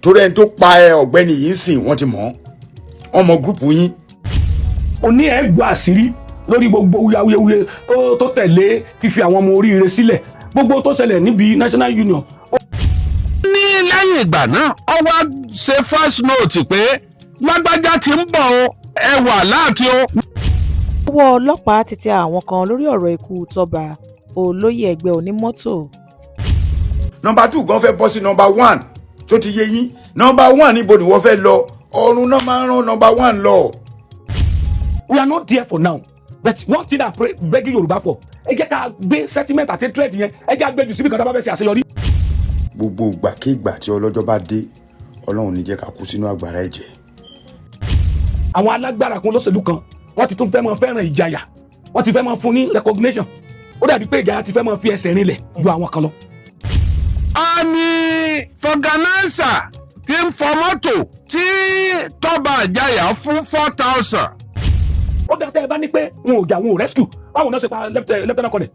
Torí ẹni tó pa ẹ, ọ̀gbẹ́ni yìí ń sìn, wọ́n ti mọ̀ ọ́, wọ́n mọ group yín. Oní ẹ gbọ́ àṣírí lórí gbogbo awuyewuye tó tẹ̀lé fífi àwọn ọmọ oríire sílẹ̀, gbogbo tó ṣẹlẹ̀ níbi National Union. Ní lẹ́yìn ìgbà náà, ó wá ṣe first note pé lágbájá ti ń bọ̀ o, ẹ wà láti o. Ọwọ́ ọlọ́pàá ti tẹ àwọn kan lórí ọ̀rọ̀ ikú Tọ́ba Olóyè ẹgbẹ́ onímọ́tò. Number two gan fẹ́ bọ́ sí number one tó ti yé yín. Number one, níbo ni wọ́n fẹ́ lọ? Ọ̀run náà máa ń rán number one lọ. We are not there for now, but one thing I pray, begging Yorùbá for, ẹ jẹ́ ká gbé sentiment àti hatred yẹn, ẹ jẹ́ àgbẹ̀jù síbi kan tá a bá fẹ́ ṣe àṣeyọrí. Gbogbo ìgbàkigbà tí ọlọ́jọ́ bá dé, Ọlọ́run ní jẹ́ ká kú sínú àgbàrá ẹ̀jẹ̀. Àwọn alágbára kan lọ́sẹ̀lú kan, wọ́n ti tún fẹ́ máa fẹ́ràn ìjayà, wọ́n ti fẹ́ máa fún ní recognition. Ó dàbí pé ìjayà ti fẹ́ máa fi ẹsẹ̀ rinlẹ̀ ju àwọn kan lọ. A ní vulcanizer tí ń fọ mọ́tò tí Tọ́ba Àjàyà fún 4,000. Ó dá tẹ́ ẹ bá ní pé wọn ò jà, wọn ò rescue, báwo náà ṣe pa lieutenant colonel?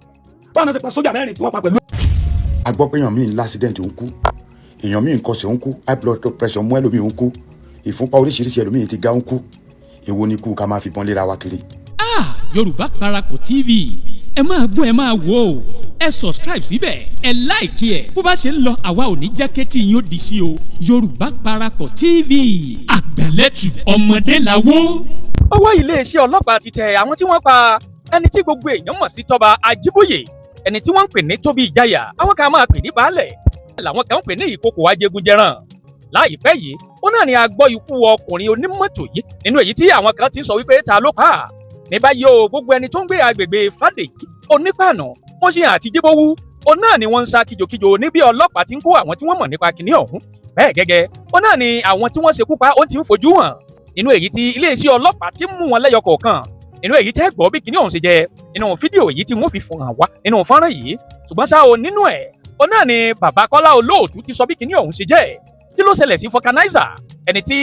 Báwo náà ṣe pa sójà mẹ́rin tí wọ́n pa pẹ̀lú? A gbọ́ pé èèyàn míì ń l'accident, ń kú, èèyàn míì ń kọsẹ̀, ń kú, high blood pressure mú ẹlòmíì, ń kú, ìfúnpá oríṣiríṣi, ẹlòmíì ti ga, ń kú. Èwo ni kú ká máa fi bọ́n léra wa kiri? Ah, Yorùbá Parapọ̀ TV, ẹ máa gbọ́, ẹ máa wò ó. Ẹ subscribe síbẹ̀, ẹ like ẹ̀. Bó bá ṣe ń lọ, àwa ò ní jẹ́ kétí yín ó di sí o. Yorùbá Parapọ̀ TV, àgbàlẹ́tù ọmọdé làwọ́. Ọwọ́ iléeṣẹ́ ọlọ́pàá ti tẹ àwọn tí wọ́n pa ẹni tí gbogbo èèyàn mọ̀ sí Tọ́ba Ajíbóyè, ẹni tí wọ́n ń pè ní Tóbi Ìjayà, àwọn kan máa pè ní Baálẹ̀, làwọn kan ń pè ní Ìkòkò Ajégunjẹrán. Láìpẹ́ yìí, ó náà ni a gbọ́ ikú ọkùnrin onímọ́tò yìí, nínú èyí tí àwọn kan ti ń sọ wípé ta ló pa á. Ní báyìí o, gbogbo ẹni tó ń gbé agbègbè Fàdèyí, Onípàànà, Mọ́ṣẹ́ àti Jíbówú, òun náà ni wọ́n ń sá kíjokíjo níbi ọlọ́pàá ti ń kó àwọn tí wọ́n mọ̀ nípa kinní ọ̀hún. Bẹ́ẹ̀ gẹ́gẹ́, òun náà ni àwọn tí wọ́n ṣekú pa ó ti ń fojú hàn, nínú èyí tí iléeṣẹ́ ọlọ́pàá ti ń mú wọn lẹ́yọ kọ̀ọ̀kan, nínú èyí tẹ́ gbọ́ bí kinní ọ̀hún ṣe jẹ́ nínú fídíò èyí tí wọ́n fi hàn wá nínú fọ́nrán yìí. Ṣùgbọ́n ṣá o, nínú ẹ̀, òun náà ni bàbá Kọ́lá Olóòtú ti sọ bí kinní ọ̀hún ṣe jẹ́. Kí ló ṣẹlẹ̀ sí vulcanizer, ẹni tí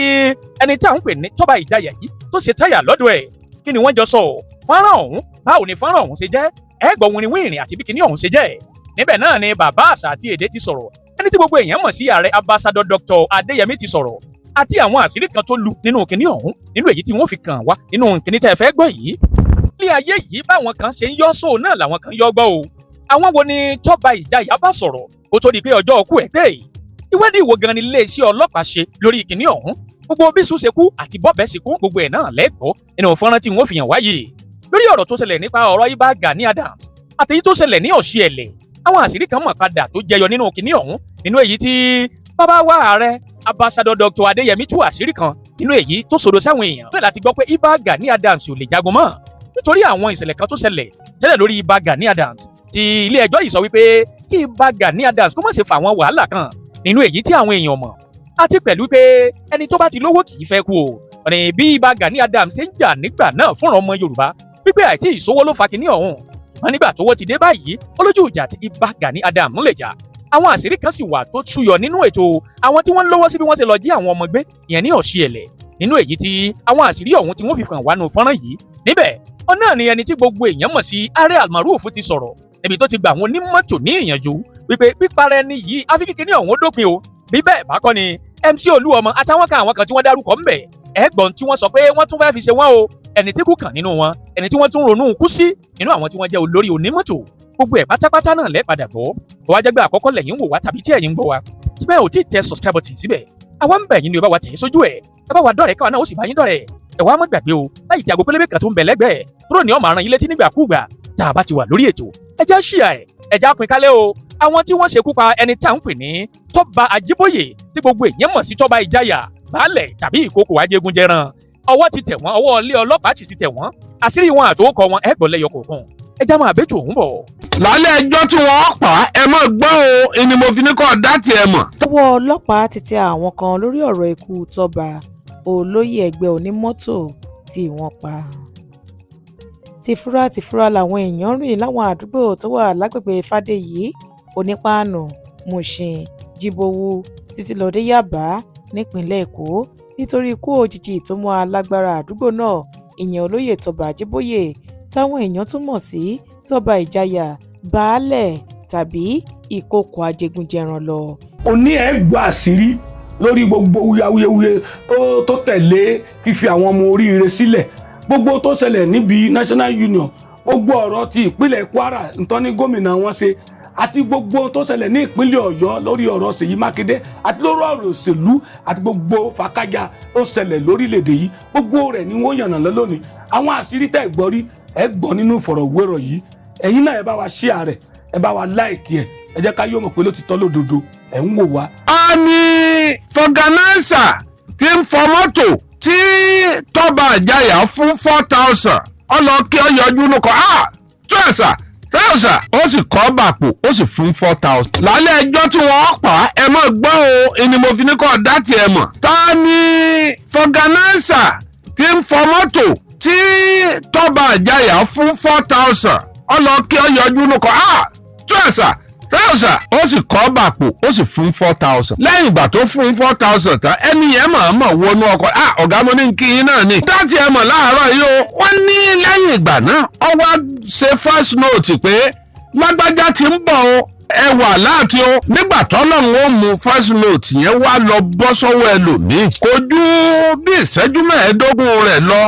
à ń pè ní Tọ́ba Ìjayà yìí tó ṣe táyà lọ́dọ̀ ẹ̀? Kí ni wọ́n jọ sọ? Fọ́nrán ọ̀hún, báwo ni fọ́nrán ọ̀hún ṣe jẹ́? Ẹ gbọ́ wìnrin wìnrin àti bí kinní ọ̀hún ṣe jẹ́. Níbẹ̀ náà ni bàbá àṣà àti èdè ti sọ̀rọ̀, ẹni tí gbogbo èèyàn mọ̀ sí ààrẹ Ambassador Dr. Adéyẹmí ti sọ̀rọ̀, àti àwọn àṣírí kan tó lu nínú kinní ọ̀hún, nínú èyí tí wọ́n fi kàn wá nínú kinní tẹ́ ẹ fẹ́ gbọ́ yìí. Ní ayé yìí, báwọn kan ṣe ń yọ́ sóò náà làwọn kan yọ́ gbọ́ o. Àwọn wo ni Tọ́ba Ìjayà bá sọ̀rọ̀ kó tó di pé ọjọ́ ọkú ẹ̀ pé? Ìwádìí ìwò gan ni iléeṣẹ́ ọlọ́pàá ṣe lórí kinní ọ̀hún? Gbogbo bí sùn ṣe kú àti bọ́bẹ̀ ṣe kú, gbogbo ẹ̀ náà lẹ́gbọ́ nínú fọ́nrán tí wọ́n fi hàn wáyé. Lórí ọ̀rọ̀ tó ṣẹlẹ̀ nípa ọ̀rọ̀ Ìbà Gani Adams àtèyí tó ṣẹlẹ̀ ní Ọ̀ṣìẹ̀lẹ̀, àwọn àṣírí kan mọ̀ padà tó jẹyọ nínú kinní ọ̀hún, nínú èyí tí bàbá wa ààrẹ Ambassador Dr. Adéyẹmí tú àṣírí kan, nínú èyí tó sọdọ̀ sáwọn èèyàn. Bẹ́ẹ̀ láti gbọ́ pé Ìbà Gani Adams ò lè jagun mọ́ nítorí àwọn ìṣẹ̀lẹ̀ kan tó ṣẹlẹ̀ tẹ́lẹ̀ lórí Ìbà Gani Adams, tí ilé ẹjọ́ yìí sọ wípé kí Ìbà Gani Adams kó má ṣe fà àwọn wàhálà kan, nínú èyí tí àwọn èèyàn mọ̀, àti pẹ̀lú pé ẹni tó bá ti lówó kì í fẹ́ kú o. Ọ̀nà bí Ìbà Gani Adams ṣe ń jà nígbà náà fúnra ọmọ Yorùbá wípé àìtí ìṣòwò ló fa kinní ọ̀hún, ṣùgbọ́n nígbà tówó ti dé báyìí, olójú ìjà tí Ìbà Gani Adams lè jà. Àwọn àṣírí kan sì wà tó súyọ nínú ètò àwọn tí wọ́n ń lọ́wọ́ sí bí wọ́n ṣe lọ jí àwọn ọmọ gbé ìyẹn ní Ọ̀ṣìẹ̀lẹ̀, nínú èyí tí àwọn àṣírí ọ̀hún tí wọ́n fi hàn wá nù fọ́nrán yìí. Níbẹ̀ ọ náà ni ẹni tí gbogbo èèyàn mọ̀ sí ààrẹ Almaroof ti sọ̀rọ̀, níbi tó ti gba àwọn onímọ́tò ní ìyànjú wípé píparẹ́ ẹni yìí àfi kíkiní ọ̀hún ó dópin o. Bí bẹ́ẹ̀ bá kọ́ ni MC Olúọmọ àtàwọn kan, àwọn kan tí wọ́n dárúkọ ńbẹ̀, ẹ̀gbọ́n tí wọ́n sọ pé wọ́n tún fẹ́ẹ́ fi ṣe wọ́n o. Ẹni tí kú kàn nínú wọn, ẹni tí wọ́n tún ronú kú sí nínú àwọn tí wọ́n jẹ́ olórí onímọ́tò, gbogbo ẹ̀ pátápátá náà lẹ́ padà gbọ́. Bó wá jẹ́ pé àkọ́kọ́ lẹ́yìn ń wò wá tàbí tí ẹ̀yin ń gbọ́ wa tí bẹ́ẹ̀ ò tí ì tẹ subscribe button síbẹ̀, àwa ń bẹ̀ yín ni, ẹ bá wa tẹ̀ sójú ẹ̀, ẹ bá wa dọ̀rẹ́, káwa náà ó sì bá yín dọ̀rẹ́. Ẹ wá má gbàgbé o láì tí aago pélébé kan tó ń bẹ lẹ́gbẹ̀ẹ́ tó ní ọmọ àrùn yín létí nígbàkúùgbà tá a bá ti wà lórí ètò. Ẹ jẹ́ ṣíà ẹ̀, ẹ já pín kálẹ̀ o. Àwọn tí wọ́n ṣekú pa ẹni tá à ń pè ní Tọ́ba Ajíbóyè, tí gbogbo èèyàn mọ̀ sí Tọ́ba Ìjayà, Baálẹ̀ tàbí Ìkókò Ajégunjẹran, ọwọ́ ti tẹ̀ wọ́n, ọwọ́ ilé ọlọ́pàá ti tẹ̀ wọ́n. Àṣírí wọn àtòkọ wọn, ẹ gbọ́ lẹ́yọ kọ̀ọ̀kan. Ẹ já máa bẹ́jù òun bọ̀. Lálẹ́ ẹjọ́ tí wọ́n pa, ẹ mọ̀ gbọ́ o, ni mo fi ní kọ́ dá tiẹ̀ mọ̀. Ọwọ́ ọlọ́pàá ti tẹ àwọn kan lórí ọ̀rọ̀ ikú Tọ́ba Olóyè ẹgbẹ́ onímọ́tò tí wọ́n pa. Tìfura tìfura làwọn èèyàn rìn láwọn àdúgbò tó wà lágbègbè Fàdèyí, Onípáànù, Mushin, Jíbówú títí lọ dé Yábà nípìnlẹ̀ Èkó nítorí ikú òjijì tó mú alága àdúgbò náà, ìyẹn Olóyè Tọ́ba Ajíbóyè, táwọn èèyàn tún mọ̀ sí Tọ́ba Ìjayà, Baálẹ̀ tàbí Ìkòkò Ajégunjẹran lọ. Òní ẹ gbọ́ àṣírí. Lórí gbogbo awuyewuye tó tẹ̀lé fífi àwọn ọmọ oríire sílẹ̀, gbogbo tó ṣẹlẹ̀ níbi National Union, gbogbo ọ̀rọ̀ ti ìpínlẹ̀ Kwara ntọ́ ní gómìnà wọn ṣe, àti gbogbo tó ṣẹlẹ̀ ní ìpínlẹ̀ Ọ̀yọ́ lórí ọ̀rọ̀ Ṣèyí Mákindé, àti lórí ọ̀rọ̀ òṣèlú, àti gbogbo fàákájà tó ṣẹlẹ̀ lórílẹ̀‐èdè yìí, gbogbo rẹ̀ ni wọ́n yànnà lónìí. Àwọn àṣírí tẹ́ gbọ́ rí, ẹ gbọ́ nínú ìfọ̀rọ̀wérọ̀ yìí. Ẹ̀yin náà, ẹ bá wa share rẹ̀, ẹ bá wa like ẹ̀, ẹ jẹ́ ká yóò mọ̀ pé lótìtọ́ lódodo ẹ̀ ń wò wá. A ní vulcanizer tí ń fọ mọ́tò tí Tọ́ba Àjàyà fún 4,000, ọlọ́kí ọyọjú ló kọ́ ah tẹ́sà tẹ́sà, ó sì kọ́ bàpò, ó sì fún 4,000. Lálẹ́ ẹjọ́ tí wọ́n pa, ẹ mọ̀ gbọ́ o, ẹni mo fi ní kọ́ dá tiẹ̀ mọ̀. Ta ni vulcanizer tí ń fọ mọ́tò tí Tọ́ba Àjàyà fún 4,000, ọlọ́kí ọyọjú ló kọ́ ah tẹ́sà tẹ́sà, ó sì kọ́ bàpò, ó sì fún 4,000. Lẹ́yìn ìgbà tó fún 4,000 tán, ẹni yẹn mọ̀ọ́mọ̀ wọnú ọkọ̀, ah ọ̀gá, mo ní kí yín náà ni. Dátì ẹ mọ̀ láàárọ̀ yìí o, wọ́n ní lẹ́yìn ìgbà náà, ó wá ṣe voice note pé lágbájá ti ń bọ̀ o, ẹ wà láti o. Nígbà tọ́lọ́run ó mú, voice note yẹn wá lọ bọ́ sọ́wọ́ ẹlòmíì. Kò ju bí ìṣẹ́jú 15 rẹ̀ lọ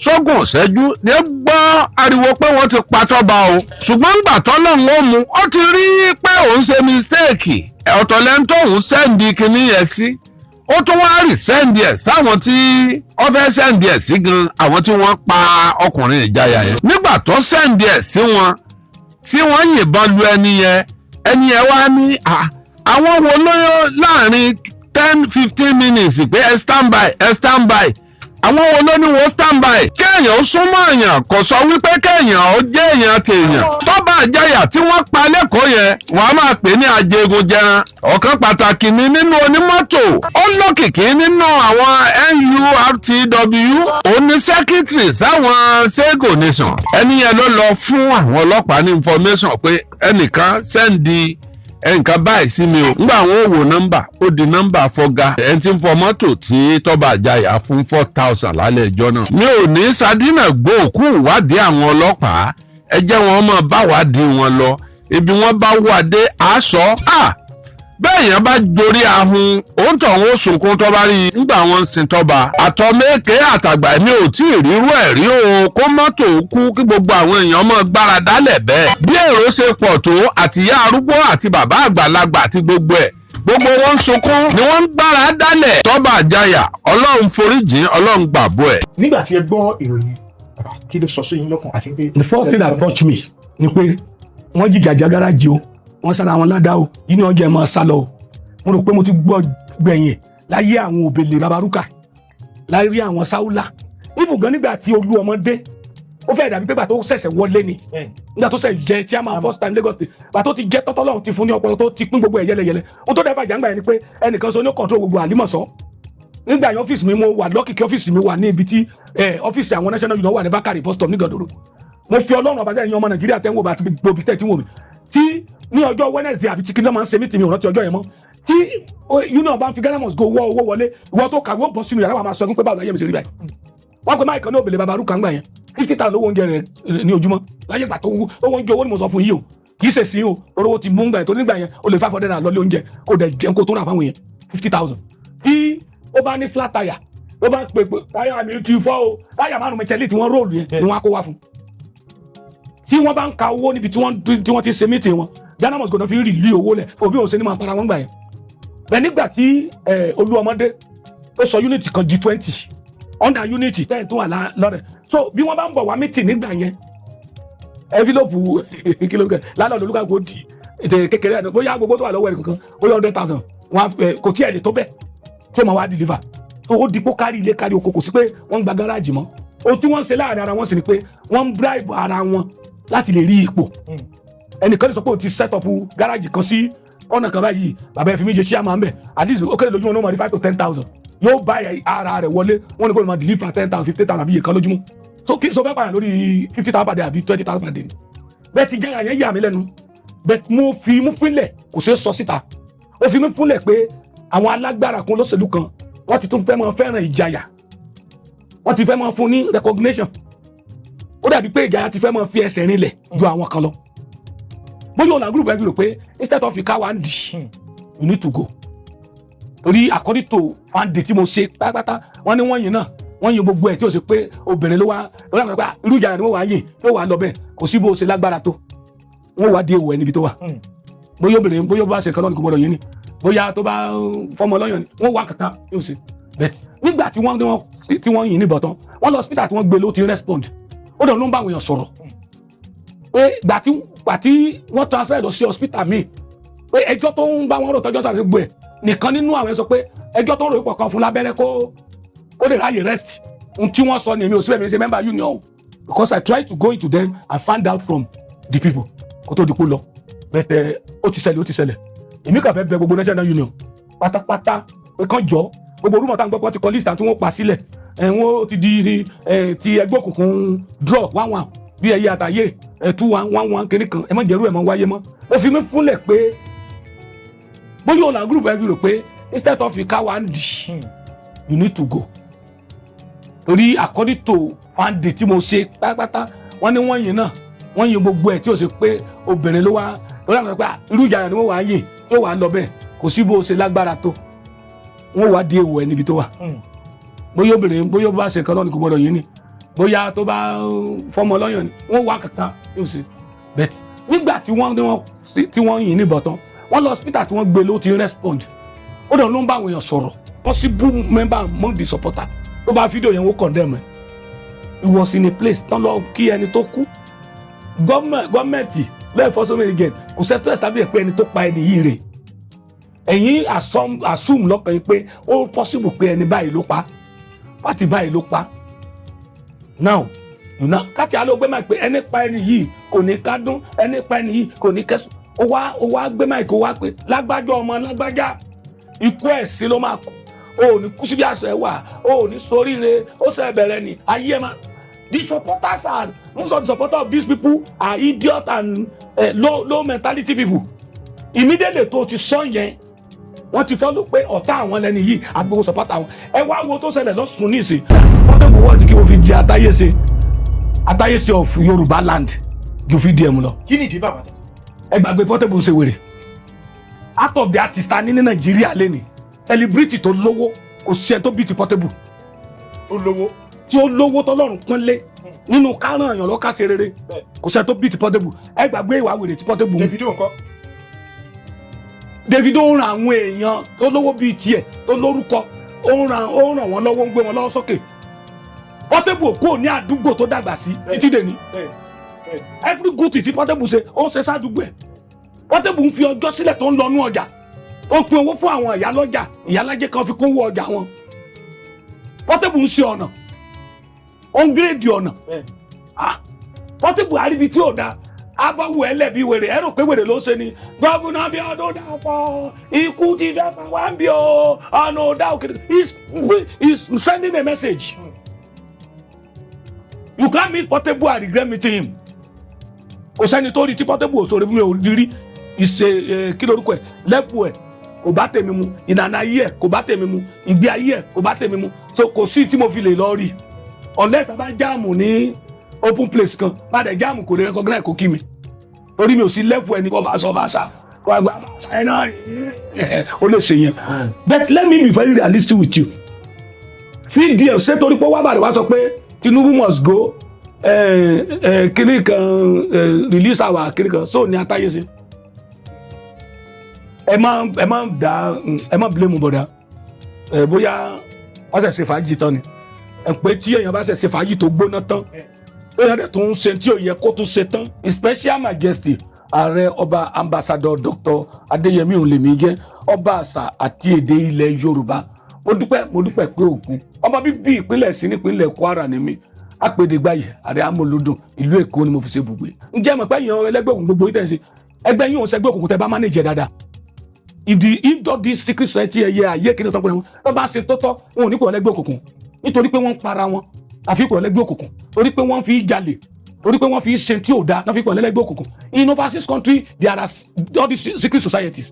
sógùn ìṣẹ́jú ní gbọ́ ariwo pé wọ́n ti pa Tọ́ba o. Ṣùgbọ́n ńgbà tọ́lọ́run ó mú, ó ti rí pé òun ṣe mistake. Ọ̀tọ̀ lẹ́ni tóun send kinní yẹn sí, ó tún wá rí send ẹ̀ sáwọn tí ó fẹ́ send ẹ̀ sí gan, àwọn tí wọ́n pa ọkùnrin Ìjayà yẹn. Nígbà tó send ẹ̀ sí wọn, tí wọ́n yìnbọn lu ẹni yẹn, ẹni yẹn wá ní àwọn wo lóyún láàrin 10-15 minutes pé ẹ stand by, ẹ stand by. Àwọn wo ló ní wọ́n stand by? Kéèyàn ó súnmọ́ èèyàn kò sọ wípé kéèyàn ó jẹ́ èèyàn tèèyàn. Tọ́ba Àjàyà tí wọ́n pa lẹ́kọ̀ọ́ yẹn, wàá máa pè ní ajégunjẹran. Ọ̀kan pàtàkì ni nínú onímọ́tò, ó lókìkí nínú àwọn NURTW, òun ní secretary sáwọn Sego Nation. Ẹni yẹn ló lọ fún àwọn ọlọ́pàá ní information pé ẹnìkan send ẹnìkan báyìí sí mi o. Ngbà àwọn ò wò nọ́mbà, ó di nọ́mbà fọ́gá ẹni tí ń fọ mọ́tò tí Tọ́ba Àjàyà fún 4,000 lálẹ́ ẹjọ́ náà. Mi ò ní sadínà gbóòkú ìwádìí àwọn ọlọ́pàá. Ẹ jẹ́ wọn mọ̀ bá wádìí wọn lọ, ibi wọn bá wà dé àásọ. Bẹ́ẹ̀ yẹn bá jorí ahun, òun tó ń sunkún tọ́ba rí i ńgbà wọn ń sin Tọ́ba. Àtọ́mẹ́kẹ́ àtàgbà, mi ò tí ì rírú ẹ̀ rí o, kó mọ́tò kú kí gbogbo àwọn èèyàn mọ́ gbára dálẹ̀ bẹ́ẹ̀. Bí èrò ṣe pọ̀ tó, àtìyá arúgbó àti bàbá àgbàlagbà àti gbogbo ẹ̀, gbogbo wọn ń sunkún ni wọ́n ń gbára dálẹ̀. Tọ́ba Àjàyà, Ọlọ́run foríjìn, Ọlọ́run gbàgbọ́ ẹ̀. Nígbà tí ẹ gbọ́ ìròyìn, bàbá, kí ló sọ sí yín lọ́kàn àti pé? The first thing that touch me ni pé wọ́n jìjà gáràjì o, wọ́n sára wọn ládàá o, yìí ni wọ́n jẹ́ máa sá lọ o. Mo rò pé mo ti gbọ́ gbẹ̀yìn láyé àwọn òbèlè babaruka, láyé àwọn sáúlà ibùgán, nígbà tí olú ọmọ dé, ó fẹ́ dàbí pé gbà tó ṣẹ̀ṣẹ̀ wọlé ni, nígbà tó ṣẹ̀ jẹ́ chairman first time Lagos State, gbà tó ti jẹ́ tọ́tọ́lọ́hún ti fún ní ọpọlọ tó ti pín gbogbo ẹ̀ yẹlẹyẹlẹ. Ó tó dẹ́fà jàǹgbà yẹn ni pé ẹnìkan sọ ní control gbogbo àlímọ̀sán. Nígbà yẹn, ọ́fíìsì mi, mo wà lọ́kìkí, ọ́fíìsì mi wà ní ibi tí ọ́fíìsì àwọn National Union wà ní Bákàrè bus stop ní Gàdúró. Mo fi Ọlọ́run ọba sẹ́yìn, ọmọ Nàìjíríà tẹ́ ń wò bá àti gbogbo ibi tẹ́ ti ń wò mí, tí ní ọjọ́ Wednesday àbí chicken náà máa ń ṣe mí tì mí, ò rántí ọjọ́ yẹn mọ́, tí union bá ń fi Ghana must go wọ́ owó wọlé, ìwọ tó kàwé ó bọ́ sínú yàrá wa, máa sọ pé báwo láyé mi ṣe rí báyìí. Wọ́n pe máìkì ní òbèlè babaruka ńgbà yẹn, 50,000 lówó oúnjẹ rẹ̀ ní ojúmọ́ láyé ìgbà tó owó oúnjẹ. Owó ni mo sọ fún yìí o, kì í ṣe sí o, owó ti mú ńgbà yẹn tó nígbà yẹn o lè 500 naira lọlé oúnjẹ, kó dẹ̀ jẹun, kó tó rà fáwọn yẹn 50,000. Tí ó bá ní flat tire, ó bá pè pé táyà mi ti fọ́ o, táyà márùn mẹ́tẹ́lì tí wọ́n roll yẹn ni wọ́n á kó wá fún. Tí wọ́n bá ń ka owó níbi tí wọ́n ti ṣe meeting wọn, Ghana must go náà fi rìlí owó lẹ̀, òbí òun ṣe ni máa para wọn gbà yẹn bẹ́ẹ̀. Nígbà tí Olúọmọdé ó sọ unit kan di 20 under unit 10 tó wà lọ́rẹ̀, so bí wọ́n bá ń bọ̀ wá meeting nígbà yẹn, envelope kìlógẹ̀ lálẹ́ olúkàkó di ètè kékeré ẹ̀, bóyá gbogbo tó wà lọ́wọ́ ẹ̀ kankan, bóyá 100,000 wọn á kò tí ẹ̀ lè tó bẹ́ẹ̀ tí ó máa wá deliver. So ó di pé kárí ilé kárí oko, kò sí pé wọ́n ń gba gáràjì mọ́. Ohun tí wọ́n ń ṣe láàrin ara wọn sì ni pé wọ́n ń bribe ara wọn láti lè rí ipò. Ẹnìkan lè sọ pé òun ti set up gáràjì kan sí ọ̀nà kan báyìí, bàbá ẹ̀ fi mí ṣe chairman bẹ̀, at least ó kéré lójúmọ́ ní wọ́n máa rí 5 to 10,000, yóò bá ara rẹ̀ wọlé. Wọ́n ní kó lè máa deliver 10,000, 50,000 àbí iye kan lójúmọ́. So kí so fẹ́ pààyàn lórí 50,000 per day àbí 20,000 per day ni? Bẹ́ẹ̀ ti jára yẹn yà mí lẹ́nu. Bẹ́ẹ̀ mo fi mú fúnlẹ̀, kò ṣeé sọ síta, ó fi mí fúnlẹ̀ pé àwọn alágbára kan lóṣèlú kan, wọ́n ti tún fẹ́ máa fẹ́ràn ìjayà, wọ́n ti fẹ́ máa fún ní recognition. Ó dàbí pé Ìjayà ti fẹ́ máa fi ẹsẹ̀ rinlẹ̀ ju àwọn kan lọ. Bóyá ọ̀nà group ẹ̀ fi rò pé instead of ká wa ń dì, you need to go. Torí according to fande tí mo ṣe pátápátá, wọ́n ní wọ́n yìn náà, wọ́n yin gbogbo ẹ̀ tí ó ṣe pé obìnrin ló wá lórí àwọn pé irú ìjà ni wọ́n wá yìn tó wà lọ bẹ́ẹ̀. Kò sí bó ṣe lágbára tó, wọ́n wá di èèwọ̀ ẹ̀ níbi tó wà. Bóyá obìnrin, bóyá ó bá ṣe kan náà ni kò gbọdọ̀ yín ni, bóyá tó bá fọmọ lọ́yàn ni wọ́n wá kankan yóò ṣe. But nígbà tí wọ́n yìn níbọn tán, wọ́n lọ hospital tí wọ́n gbé ló ti respond. Ó dọ̀ ló ń bá àwọn èèyàn sọ̀rọ̀ pé gbà tí wọ́n transfer lọ sí hospital míì, pé ẹjọ́ tó ń bá wọn rò tọ́jọ́ sàṣẹ gbọ́ ẹ̀ nìkan nínú àwọn ẹ̀ sọ pé ẹjọ́ tó ń rò pọ̀ kan fún lábẹ́rẹ́ kó lè ráyè rest. Ohun tí wọ́n sọ ni, èmi ò síbẹ̀, mi ṣe member union o, because I try to go into them and find out from the people kó tó di kó lọ. Bẹ́tẹ̀ ó ti ṣẹlẹ̀, ó ti ṣẹlẹ̀. Èmi kàn fẹ́ bẹ̀ gbogbo national union pátápátá pé kán jọ gbogbo orúmọ̀ táwọn gbọ́ pé wọ́n ti kọ list àti wọ́n pa sílẹ̀ ẹ̀, wọ́n ti di ẹ̀ ti ẹgbẹ́ òkùnkùn draw one one bí ẹyẹ àtàyè ẹ̀ 2 1 1 1 kìíní kan. Ẹ má jẹ́rú ẹ̀ mọ́ wáyé mọ́. Ó fi mí fúnlẹ̀ pé bóyá òun là group ẹ fi rò pé instead of ká wá ń dì, you need to go. Torí according to fande tí mo ṣe pátápátá, wọ́n ní wọ́n yìn náà, wọ́n yin gbogbo ẹ̀ tí ó ṣe pé obìnrin ló wá lórí àwọn pé irú ìjà ni wọ́n wá yìn tó wà lọ bẹ́ẹ̀. Kò sí bó ṣe lágbára tó, wọ́n wá di èèwọ̀ ẹ̀ níbi tó wà. Bóyá obìnrin, bóyá ó bá ṣe kan náà ni kò gbọdọ̀ yín ni, bóyá tó bá fọmọ lọ́yàn ni wọ́n wá kankan yóò ṣe. But nígbà tí wọ́n yìn níbọn tán, wọ́n lọ hospital tí wọ́n gbé ló ti respond. Ó dọ̀ ló ń bá àwọn èèyàn sọ̀rọ̀. Possible member among the supporter tó bá fídíò yẹn, wọ́n condemn ẹ̀. He was in a place tán lọ kí ẹni tó kú. Gọ́ọ̀mẹ̀ntì law enforcement agent kò sẹ́ tó establish pé ẹni tó pa ẹni yìí rè. Ẹ̀yin assume lọ́kàn yín pé ó possible pé ẹni báyìí ló pa, party báyìí ló pa. Now you know káti aló gbé máa pé ẹni pa ẹni yìí kò ní kádùn, ẹni pa ẹni yìí kò ní kẹsùn. Ó wá gbé máa kó wá pé lágbájá, ọmọ lágbájá, ikú ẹ̀sìn ló máa kú, o ò ní kú síbi àṣọ ẹ̀ wà, o ò ní soríire, ó sọ ẹ̀bẹ̀rẹ̀ ni ayé ẹ̀ máa. The supporters are most of the supporters of these people are idiot and low mentality people. Immediately tó ti sọ yẹn, wọ́n ti follow pé ọ̀tá àwọn lẹni yìí àti gbogbo supporter àwọn. Ẹ wá wo tó ṣẹlẹ̀ lọ́sùn ní ìsìn. Portable wọ́n ti kí wọ́n fi jẹ àtàyèsè àtàyèsè of Yorùbá land ju VDM lọ. Kí nìdí, bàbá? Ẹ gbàgbé Portable ṣe wèrè. Out of the artist ta ní ní Nàìjíríà lẹ́ni celebrity tó lówó, kò sí ẹ tó bí ti Portable. Ó lówó. Tí ó lówó tọ́lọ́run pọ́nlé nínú káràn èèyàn lọ́ka ṣe rere, kò sí ẹ tó bí ti Portable. Ẹ gbàgbé ìwà wèrè ti Portable. Davido ńkọ́? Davido ń ran àwọn èèyàn tó lówó bíi tiẹ̀ tó lórúkọ, ó ń ràn wọ́n lọ́wọ́, ń gbé wọn lọ́wọ́ sókè. Portable kò ní àdúgbò tó dàgbà sí títí dèní. bẹ́ẹ̀ Every good thing tí Portable ṣe, ó ń ṣe sádùúgbò ẹ̀. Portable ń fi ọjọ́ sílẹ̀ tó ń lọ nú ọjà, ó ń pín owó fún àwọn ìyá lọ́jà, ìyálájẹ́ kan fi kún owó ọjà wọn. Portable ń ṣe ọ̀nà, ó ń grade ọ̀nà. Ah, Portable àríbi tí ò da abáwo ẹlẹ́bi wèrè. Ẹ rò pé wèrè ló ń ṣe ni. Governor Bíọ́dún Dàpọ̀, ikú ti fẹ́ pa wá ń bí o, ọ̀nà ọ̀dà òkè. He is sending a message. You can't meet Portable and regret meeting him. Kò sẹ́ni tó rí tí Portable ò sọ̀rọ̀ fún mi ò rí ìṣe. Kí lorúkọ ẹ̀ lẹ́fù ẹ̀ kò bá tèmi mu, ìlànà ayé ẹ̀ kò bá tèmi mu, ìgbé ayé ẹ̀ kò bá tèmi mu, so kò sí tí mo fi lè lọ rí unless a bá jam ní open place kan. Bá dẹ̀ jam, kò lè recognize, kò kí mi, torí mi ò sí level ẹni kò bá sọ bá sá kò bá gbà ẹ náà ó lè ṣe yẹn. But let me be very realistic with you. VDM ṣé torí pé wàá bàrẹ̀ wá sọ pé Tinubu must go, kini kan, release our kini kan, so ní atáyé ṣe. Ẹ má dá, ẹ má blame bọ̀dá ẹ. Bóyá wọ́n ṣẹ̀ ṣe fàájì tán ni ẹ pé tí èèyàn bá ṣẹ̀ ṣe fàájì tó gbóná tán, èèyàn dẹ̀ tún ń ṣe tí ò yẹ kó tún ṣe tán. His Special Majesty Ààrẹ Ọba Ambassador Dr. Adéyẹmí Òlèmí jẹ́ ọba àṣà àti èdè ilẹ̀ Yorùbá. Mo dúpẹ́, mo dúpẹ́ pé òkun ọmọ bíbí ìpínlẹ̀ sí nípínlẹ̀ Kwara ni mí. Apèdègbàyè ààrẹ amúlùdùn, ìlú Èkó ni mo fi ṣe ibùgbé. Ǹjẹ́ mọ̀ pé èèyàn ẹlẹ́gbẹ́ òkùnkùn gbogbo yìí tẹ̀ ń ṣe ẹgbẹ́ yín òun ṣẹgbẹ́ òkùnkùn tẹ́ bá manage ẹ̀ dáadáa. If all this secret society ẹ̀yẹ ayé kí ni tó ń pè wọ́n tó bá ṣe tó tọ́, wọn ò ní pè wọ́n lẹ́gbẹ́ òkùnkùn nítorí pé wọ́n ń para wọn àfi pè wọ́n lẹ́gbẹ́ òkùnkùn, torí pé wọ́n fi jalè, torí pé wọ́n fi ṣe tí ò da náà fi pè wọ́n lẹ́gbẹ́ òkùnkùn. In overseas country, there are all these secret societies.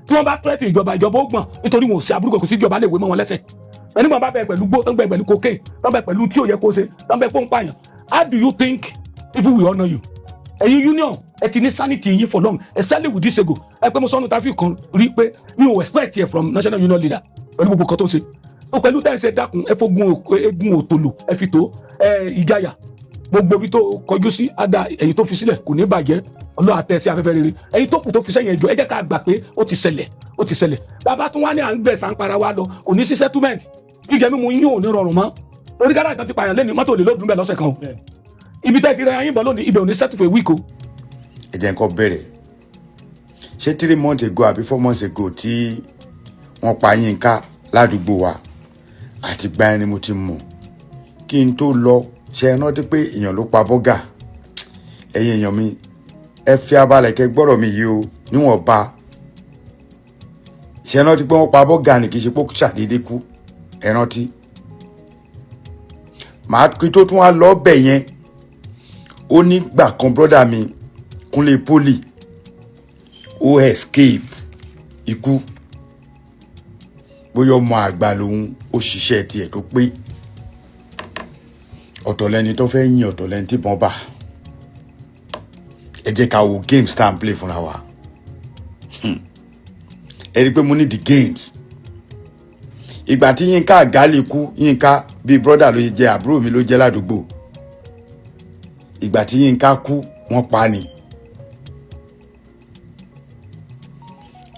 Tí wọ́n bá threat ìjọba, ìjọba ó gbọ̀n nítorí wọn ò sí aburú kò sí ìjọba lè wé mọ́ wọn lẹ́sẹ̀. Ẹni wọn bá bẹ pẹ̀lú gbó tó ń bẹ pẹ̀lú cocaine, tó ń bẹ pẹ̀lú tí ò yẹ kó ṣe, tó ń bẹ pọ́npáyàn, how do you think people will honour you? Ẹ̀yin union, ẹ ti ní sanity yín for long, especially with this ego. Ẹ pé mo sọnù tàbí kan rí pé mi ò expect ẹ from national union leader pẹ̀lú gbogbo kan tó ṣe ó, pẹ̀lú tẹ́ ẹ ṣe. Dákun, ẹ fogun egun òtòlò, ẹ fi tó ẹ ìjayà. Gbogbo ibi tó kọjú sí ada, èyí tó fi sílẹ̀ kò ní bàjẹ́. Ọlọ́run àtẹ sí afẹ́fẹ́ rere. Èyí tó kù tó fi sẹ́yìn, ẹjọ́ ẹ jẹ́ ká gbà pé ó ti ṣẹlẹ̀, ó ti ṣẹlẹ̀. Bàbá tún wá ní à ń gbẹ̀sán para wa lọ, kò ní sí settlement. Jíjẹ mímu yín ò ní rọrùn mọ́ lórí gáràjì kan ti pààyàn lẹ́nu mọ́tò lè lódùn bẹ́ẹ̀ lọ́sẹ̀ kan o. Ibi tẹ́ ti rẹ ayín bọ̀ lónìí, ibẹ̀ ò ní settle for a week o. Ẹ jẹ́ nǹkan bẹ̀rẹ̀. Ṣé 3 months ago àbí 4 months ago tí wọ́n pa Yínká ládùúgbò wa, àti gba ẹni mo ti mọ̀ kí n tó lọ, ṣe é rántí pé èèyàn ló pa bọ́gà? Ẹ̀yin èèyàn mi, ẹ fi abalẹ̀ kẹ́ gbọ́rọ̀ mi yìí o níwọ̀nba. Ṣe é rántí pé wọ́n pa bọ́gà ní? Kì í ṣe pé ó ṣàdédé kú. Ẹ rántí màá kí tó tún wá lọ bẹ̀ yẹn. Ó ní gbà kan, brother mi Kúnlé Poli, ó escape ikú. Bóyá ọmọ àgbà lòun, ó ṣiṣẹ́ tiẹ̀ tó pé. Ọ̀tọ̀ lẹni tó fẹ́ yìn, ọ̀tọ̀ lẹni tí bọ́n bà. Ẹ jẹ́ ká wo games tá à ń play fúnra wa. Ẹ rí i pé mo ní the games. Ìgbà tí Yínká Àgálì kú, Yínká bíi brother ló jẹ́, àbúrò mi ló jẹ́ ládùúgbò. Ìgbà tí Yínká kú, wọ́n pa ni.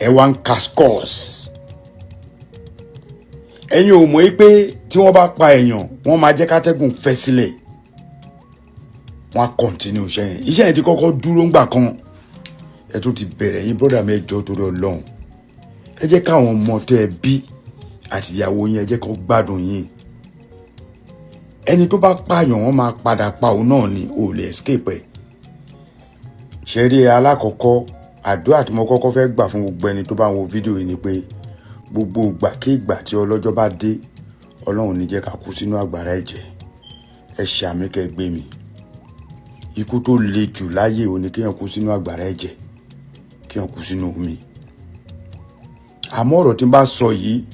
Ẹ wá ń ka scores. Ẹ̀yin ò mọ̀ pé tí wọ́n bá pa èèyàn, wọ́n máa jẹ́ kátẹ́gùn fẹ́ sílẹ̀, wọ́n á continue iṣẹ́ yẹn. Iṣẹ́ yẹn ti kọ́kọ́ dúró ńgbà kan, ẹ tún ti bẹ̀rẹ̀. Yín brother mi, ẹ jọ̀ọ́, torí Ọlọ́run, ẹ jẹ́ káwọn ọmọ tẹ́ ẹ bí àti ìyàwó yín, ẹ jẹ́ kó gbádùn yín. Ẹni tó bá pààyàn, wọ́n máa padà pa òun náà ni, ò lè escape ẹ̀. Ṣe rí alákọ̀ọ́kọ́, àdúrà tí mo kọ́kọ́ fẹ́ gbà fún gbogbo ẹni tó bá ń wo fídíò yìí ni pé gbogbo ìgbàkigbà tí ọlọ́jọ́ bá dé, Ọlọ́run ní jẹ́ ká kú sínú àgbàrá ẹ̀jẹ̀. Ẹ ṣàmì kẹ́ gbé mi. Ikú tó le jù láyé òní, kéèyàn kú sínú àgbàrá ẹ̀jẹ̀, kéèyàn kú sínú omi. Àmọ́ ọ̀rọ̀ tí n bá sọ yìí,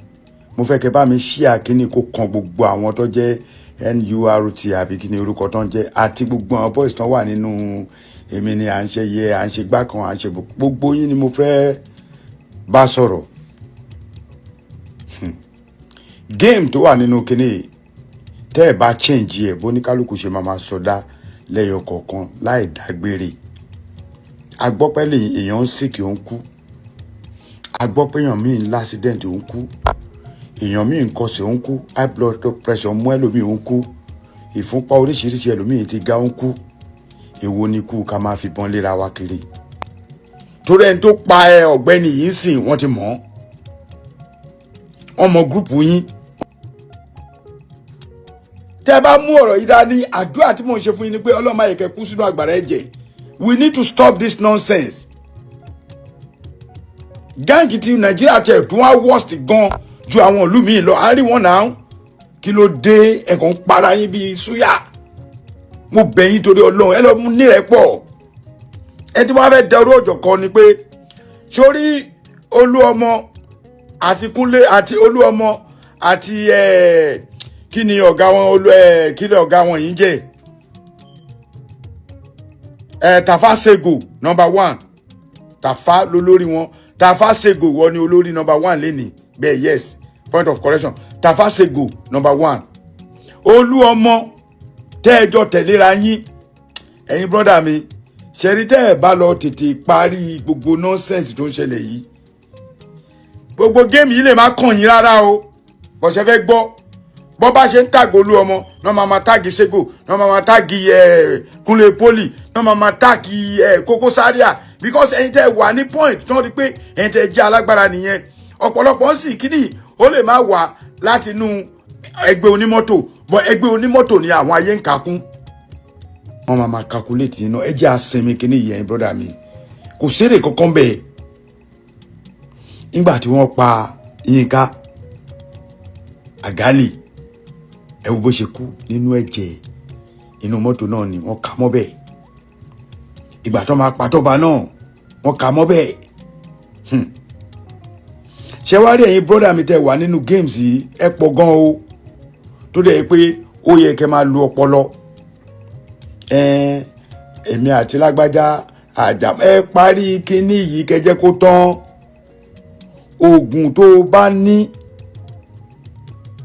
mo fẹ́ kẹ́ bá mi ṣí àkíní kó kan gbogbo àwọn tó jẹ́ NURT àbí kí ni orúkọ tó ń jẹ́, àti gbogbo àwọn boys tó wà nínú èmi ni à ń ṣe yẹ, à ń ṣe gbá kan, à ń ṣe gbogbo yín ni mo fẹ́ bá sọ̀rọ̀. Game tó wà nínú kinní yìí, tẹ́ ẹ̀ bá change ẹ̀, bóníkálukú ṣe máa sọdá lẹ́yọ kọ̀ọ̀kan láì dágbére. Agbọ́pẹ́ lè èèyàn ń sick, ó ń kú. Agbọ́pẹ́ èèyàn míì ń l'accident, ó ń kú. Èèyàn míì ń kọsẹ̀, ó ń kú. High blood pressure mú ẹlòmíì, ó ń kú. Ìfúnpá oríṣiríṣi, ẹlòmíì ti ga, ó ń kú. Èwo ni kú ká máa fìbọn léra wa kiri? Torí ẹni tó pa ẹ, ọ̀gbẹ́ni yìí ń sìn, wọ́n ti mọ̀ ọ́, wọ́n mọ group yín. Tẹ́ bá mú ọ̀rọ̀ yìí dání, àdúrà tí mò ń ṣe fún yín ni pé Ọlọ́run má yẹ kẹ́ kú sínú àgbàrá ẹ̀jẹ̀. We need to stop this nonsense. Gang ti Nàìjíríà tẹ̀ tún wá worst gan ju àwọn ìlú míì lọ. À ń rí wọn náà. Kí ló dé? Ẹ̀kọ́ ń para yín bíi súyà. Mo bẹ̀ yín torí Ọlọ́run, ẹ lọ mú nírẹ̀pọ̀. Ẹ tí wọ́n fẹ́ dẹrú ọ̀jọ̀ kan ni pé sórí Olúọmọ àti Kúnlé àti Olúọmọ àti ẹ, kí ni ọ̀gá wọn? Olú ẹ, kí ni ọ̀gá wọn yìí ń jẹ́ ẹ? Tàfà Sego number one. Tàfà lólórí wọn. Tàfà Sego wọ́n ni olórí number one lẹ́nìí bẹ́ẹ̀. Yes, point of correction, Tàfà Sego number one. Olúọmọ tẹ́ẹ̀jọ tẹ̀léra yín. Ẹ̀yin brother mi, ṣẹ̀rí tẹ́ ẹ̀ bá lọ tètè parí gbogbo nonsense tó ń ṣẹlẹ̀ yìí, gbogbo game yìí lè má kàn yín rárá o. Bọ̀ṣẹ́ fẹ́ gbọ́, bọ́ bá ṣe ń tag Olú ọmọ náà, máa ma tag Sego náà, máa ma tag ẹ̀ Kúnlé Poli náà, máa ma tag ẹ̀ Koko Zaria, because ẹ̀yin tẹ́ wà ní point tí wọ́n rí pé ẹ̀yin tẹ́ jẹ́ alágbára nìyẹn. Ọ̀pọ̀lọpọ̀ ń sì kíní, ó lè má wà láti inú ẹgbẹ́ onímọ́tò, bọ́ ẹgbẹ́ onímọ́tò ni àwọn ayé ń kakún. Wọ́n máa ma calculate yín náà. Ẹ jẹ́ àsinmi kíní yìí. Ẹ̀yin brother mi, kò sérè kankan bẹ́ẹ̀. Nígbà tí wọ́n pa Yínká Àgálì, ẹ wo bó ṣe kú nínú ẹ̀jẹ̀, inú mọ́tò náà ni wọ́n kà mọ́ bẹ́ẹ̀. Ìgbà tó máa pa Tọ́ba náà, wọ́n kà mọ́ bẹ́ẹ̀. Ṣé wá rí, ẹ̀yin brother mi tẹ́ wà nínú games yìí, ẹ pọ̀ gan o, tó dẹ̀ pé ó yẹ kẹ́ máa lu ọpọlọ. Ẹ̀ẹ́n Èmi àti lágbájá àjà, ẹ parí kinní yìí kẹjẹ kó tán. Oògùn tó o bá ní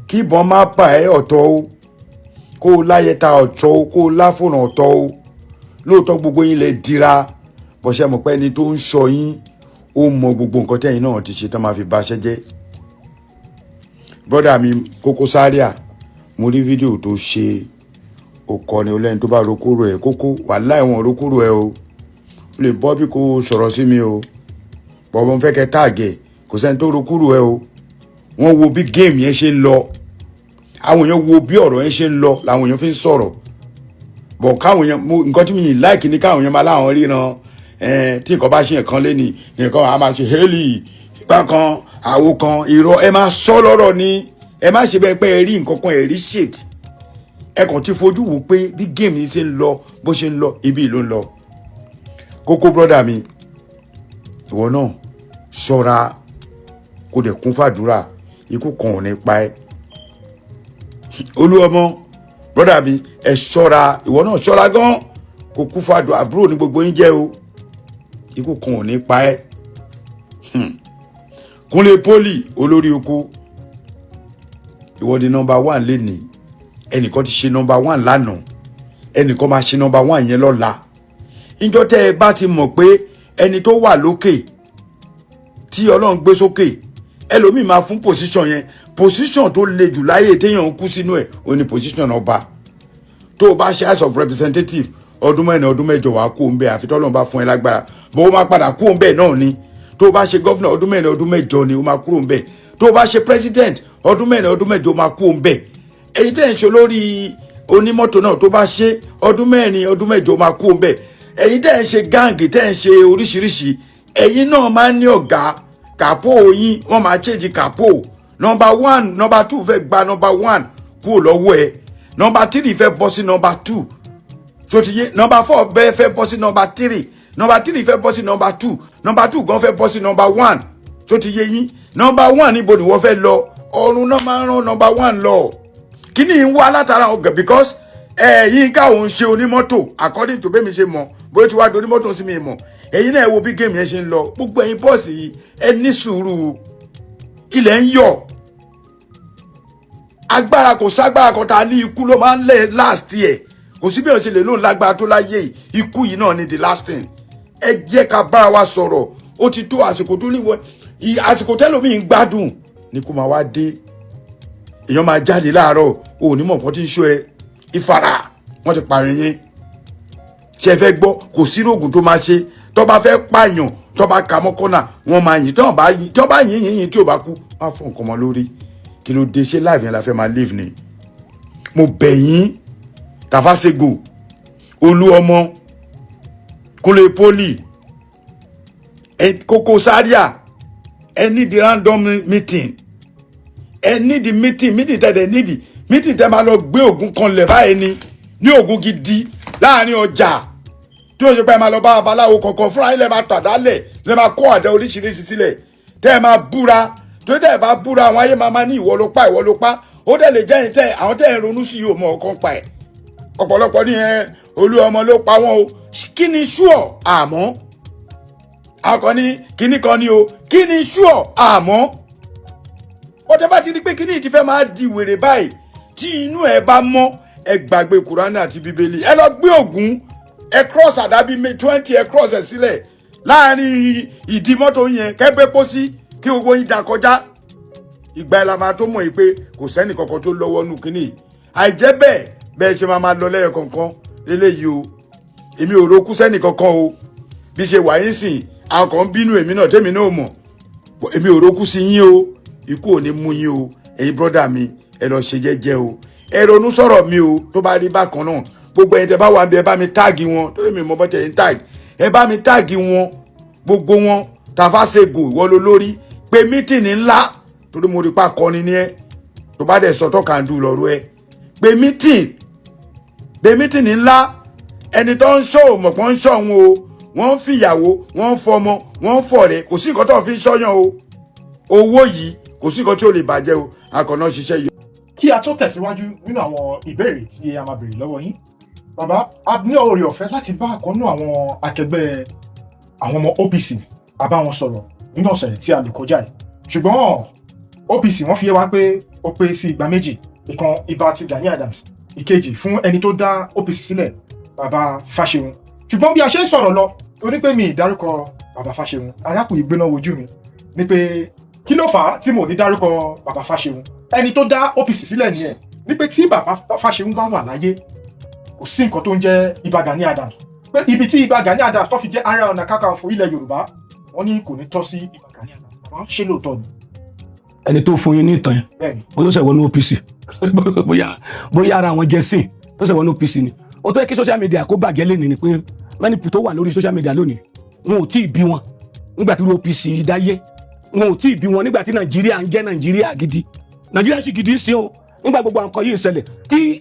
kíbọn má bà ẹ́ ọ̀tọ̀ o, kó o láyẹta ọ̀tọ̀ o, kó o láfòràn ọ̀tọ̀ o. Lóòótọ́ gbogbo yín lè dira bọ́sẹ̀ mọ̀ pé ẹni tó ń sọ yín, ó mọ gbogbo nǹkan tẹ́yìn náà ti ṣe tán máa fi baṣẹ́ jẹ́. Brother mi Koko Zaria, mo rí fídíò tó ṣe, ó kọ́ ni olẹ́ni tó bá rokúrò ẹ̀ kókó wàláhì wọn rokúrò ẹ̀ o. Ó lè bọ́ bí kò sọ̀rọ̀ sí mi o, bọ́bọ́n fẹ́ kẹ́ tag ẹ̀. Kò sẹ́ni tó rokúrò ẹ̀ o. Wọ́n wo bí game yẹn ṣe ń lọ, àwọn èèyàn wo bí ọ̀rọ̀ yẹn ṣe ń lọ làwọn èèyàn fi ń sọ̀rọ̀ bọ̀. Káwọn èèyàn, nǹkan tí mi like ni káwọn èèyàn máa láwọn ríran tí nǹkan bá ṣe nǹkan lé ní nǹkan á máa ṣe hélì ìgbà kan àwo kan. Irọ́, ẹ máa sọ lọ́rọ̀ ni. Ẹ má ṣe bẹ́ẹ̀ pé ẹ rí nǹkan kan, ẹ rí shit. Ẹ kàn ti fojú wò pé bí game yìí ṣe ń lọ, bó ṣe ń lọ, ibi ló ń lọ. Kókó, brother mi, ìwọ náà ṣọ́ra, kó dẹ̀ kún fàdúrà, ikú kan ò ní pa ẹ́. Olúọmọ, brother mi, ẹ ṣọ́ra. Ìwọ náà ṣọ́ra gan, kó kún fàdúrà. Àbúrò ní gbogbo yín jẹ́ o, ikú kan ò ní pa ẹ́. Kúnlé Poli, olórí oko, ìwọ di number one lénìí. Ẹnìkan ti ṣe number one lánàá, ẹnìkan máa ṣe number one yẹn lọ́la. Ìjọ tẹ́ ẹ bá ti mọ̀ pé ẹni tó wà lókè tí Ọlọ́run gbé sókè, ẹlòmíì máa fún position yẹn. Position tó le jù láyé téèyàn ń kú sínú ẹ̀, ó ní position ọba. Tó o bá ṣe House of Representative ọdún 4, ọdún 8, wàá kó ń bẹ, àfi tọ́lọ́run bá fún ẹ lágbára bó o máa padà kó ń bẹ náà ni. Tó o bá ṣe governor ọdún 4, ọdún 8 ni o máa kúrò ń bẹ. Tó o bá ṣe president ọdún 4, ọdún 8, o máa kúrò ń bẹ. Èyí tẹ́ ń ṣe lórí onímọ́tò náà, tó bá ṣe ọdún 4, ọdún 8, o máa kúrò ń bẹ. Èyí tẹ́ ń ṣe gang, tẹ́ ń ṣe oríṣiríṣi, ẹ̀yin náà máa ń ní ọ̀gá kàpó yín, wọ́n máa change kàpó. Number one, number two fẹ́ gba number one kúrò lọ́wọ́ ẹ̀, number three fẹ́ bọ́ sí number two, tó ti yé? Number four bẹ́ẹ̀ fẹ́ bọ́ sí number three, number three fẹ́ bọ́ sí number two, number two gan fẹ́ bọ́ sí number one, tó ti yé yín? Number one, níbo ni wọ́n fẹ́ lọ? Ọ̀run náà máa ń rán number one lọ. Kíní ń wá látara ọgẹ because ẹ Yínká òun ṣe onímọ́tò, according to bẹ́ẹ̀ mi ṣe mọ̀, bóyá tí wàá di onímọ́tò sí mi mọ̀. Ẹ̀yin náà, ẹ wo bí game yẹn ṣe ń lọ. Gbogbo ẹ̀yin boys yìí, ẹ ní sùúrù, ilẹ̀ ń yọ̀. Agbára, kò ságbára kan tá a ní, ikú ló máa ń lẹ̀ last year. Kò sí bí wọ́n ṣe lè lóun lágbára tó láyé yìí, ikú yìí náà ni the last thing. Ẹ jẹ́ ká bára wa sọ̀rọ̀. Ó ti tó àsìkò tó níwọ̀, àsìkò tẹ́lómi ń gbádùn ní kó máa wá dé. Èèyàn máa jáde láàárọ̀, ò ní mọ̀ pọ́n tí ń ṣó ẹ ìfara, wọ́n ti pààyàn yẹn. Ṣe fẹ́ gbọ́? Kò sí rògùn tó máa ṣe. Tó bá fẹ́ pààyàn, tó bá ka mọ́ kọ́nà, wọ́n máa yìn. Tó bá yìn yìn yìn, tí ò bá kú, wọ́n á fọ nǹkan mọ́ lórí. Kí ló dé? Ṣé life yẹn la fẹ́ máa live ni? Mo bẹ̀ yín, Tàfàṣègò, Olú ọmọ, Kúnlé Poli, Koko Zaria, ẹ need the random meeting. Ẹ need the meeting. Meeting tẹ dẹ need, meeting tẹ máa lọ gbé ògùn kan lẹ̀ báyìí ni, ní ògùn gidi láàrin ọjà, tí ó ṣe pé ẹ máa lọ bá babaláwo kankan fúnra yín. Lẹ máa tàdálẹ̀, lẹ máa kó àdá oríṣiríṣi sílẹ̀, tẹ́ ẹ máa búra. Tó tẹ́ ẹ bá búra, àwọn ayé máa máa ní ìwọ ló pa, ìwọ ló pa. Ó dẹ̀ lè jẹ́ yín tẹ́ àwọn tẹ́ ẹ ronú sí yìí ò mọ ọkàn pa ẹ̀. Ọ̀pọ̀lọpọ̀ ní ẹ Olú ọmọ ló pa wọ́n o. Kí ni ṣúọ̀ àmọ́ àwọn kan ní kíní kan ní o? Kí ni ṣúọ̀ àmọ́ ó tẹ́ bá ti rí pé kíní ti fẹ́ máa di wèrè báyìí, tí inú ẹ bá mọ́, ẹ gbàgbé Kùránì àti Bíbélì, ẹ lọ gbé Ògún, ẹ cross àdábí 20, ẹ cross ẹ sílẹ̀ láàrin ìdí mọ́tò yẹn, kẹ́gbẹ́ pósí kí gbogbo yín dà kọjá. Ìgbà ẹ̀ la máa tó mọ̀ yìí pé kò sẹ́ni kankan tó lọ́wọ́ nù kíní. Àìjẹ́ bẹ́ẹ̀, bẹ́ẹ̀ ṣe máa máa lọ lẹ́yọ kọ̀ọ̀kan lélẹ́yìí o. Èmi ò rokú sẹ́ni kankan o. Bí ṣe wà yín sìn, àwọn kan ń bínú èmi náà tèmi náà mọ̀. Èmi ò rokú sí yín o, ikú ò ní mú yín o. Ẹ̀yin brother mi, ẹ lọ ṣe jẹ́jẹ́ o, ẹ ronú sọ̀rọ̀ mi o. Tó bá rí bákan náà, gbogbo ẹ̀yin tẹ́ bá wà níbi, ẹ bá mi tag wọn, torí mi mọ bọ́ tẹ̀ yín tag. Ẹ bá mi tag wọn, gbogbo wọn. Tàfàṣègò, ìwọ ló lórí pé meeting ńlá, torí mo rí pa kọni ní ẹ. Tó bá dẹ̀ sọ tọ́kàndù lọ́rọ̀ ẹ, pé meeting, pé meeting ńlá. Ẹni tó ń ṣọ́ òmọ̀pọ̀ ń ṣọ́ òun o. Wọ́n ń fìyàwó, wọ́n ń fọmọ, wọ́n ń fọ̀rẹ́. Kò sí nǹkan tó ń fi ń ṣọ́yàn o. Owó yìí, kò sí nǹkan tí ò lè bàjẹ́ o. Akànnà ṣiṣẹ́ yìí. Kí a tó tẹ̀síwájú nínú àwọn ìbéèrè tí a máa béèrè lọ́wọ́ yín. Bàbá, a ní oore ọ̀fẹ́ láti bá àkọ́nú àwọn akẹgbẹ́ àwọn ọmọ OPC, a bá wọn sọ̀rọ̀ nínú ọ̀sẹ̀ tí a lò kọjá yìí. Ṣùgbọ́n OPC, wọ́n fi yé wa pé ó pé sí igba méjì: ìkan, ibà ti Gani Adams, ìkejì fún ẹni tó dá OPC sílẹ̀, Bàbá Fáṣẹ̀hùn. Ṣùgbọ́n bí a ṣe ń sọ̀rọ̀ lọ, torí pé mi ìdárúkọ Bàbá Fáṣẹ̀hùn, arákùnrin gbéná wojú mi ní pé kí ló fà á tí mo ní dárúkọ Bàbá Fáṣẹ̀hùn, ẹni tó dá OPC sílẹ̀ nìyẹn, ní pé tí Bàbá Fáṣẹ̀hùn bá wà láyé, kò sí nǹkan tó ń jẹ́ Ìbà Gani Adams, pé ibi tí Ìbà Gani Adams tó fi jẹ́ Ààrẹ Ọ̀nà Kakanfò ilẹ̀ Yorùbá, wọ́n ní kò ní tọ́ sí Ìbà Gani Adams. Bàbá, ṣé lóòótọ́ ni? Ẹni tó fún yín ní ìtàn yẹn, Bẹ́ẹ̀ni. bóyá ó ṣẹ̀ wọnú OPC, bóyá ara àwọn jẹ́sìn tó ṣẹ̀ wọnú OPC ni. Ó tó yẹ kí social media kó bàjẹ́ lónìí ni pé many people tó wà lórí social media lónìí, wọn ò tí ì bí wọn nígbà tí OPC dáyé, wọn ò tí ì bí wọn nígbà tí Nàìjíríà ń jẹ́ Nàìjíríà gidi. Nàìjíríà sì gidi sí o nígbà gbogbo àwọn nǹkan yìí ń ṣẹlẹ̀.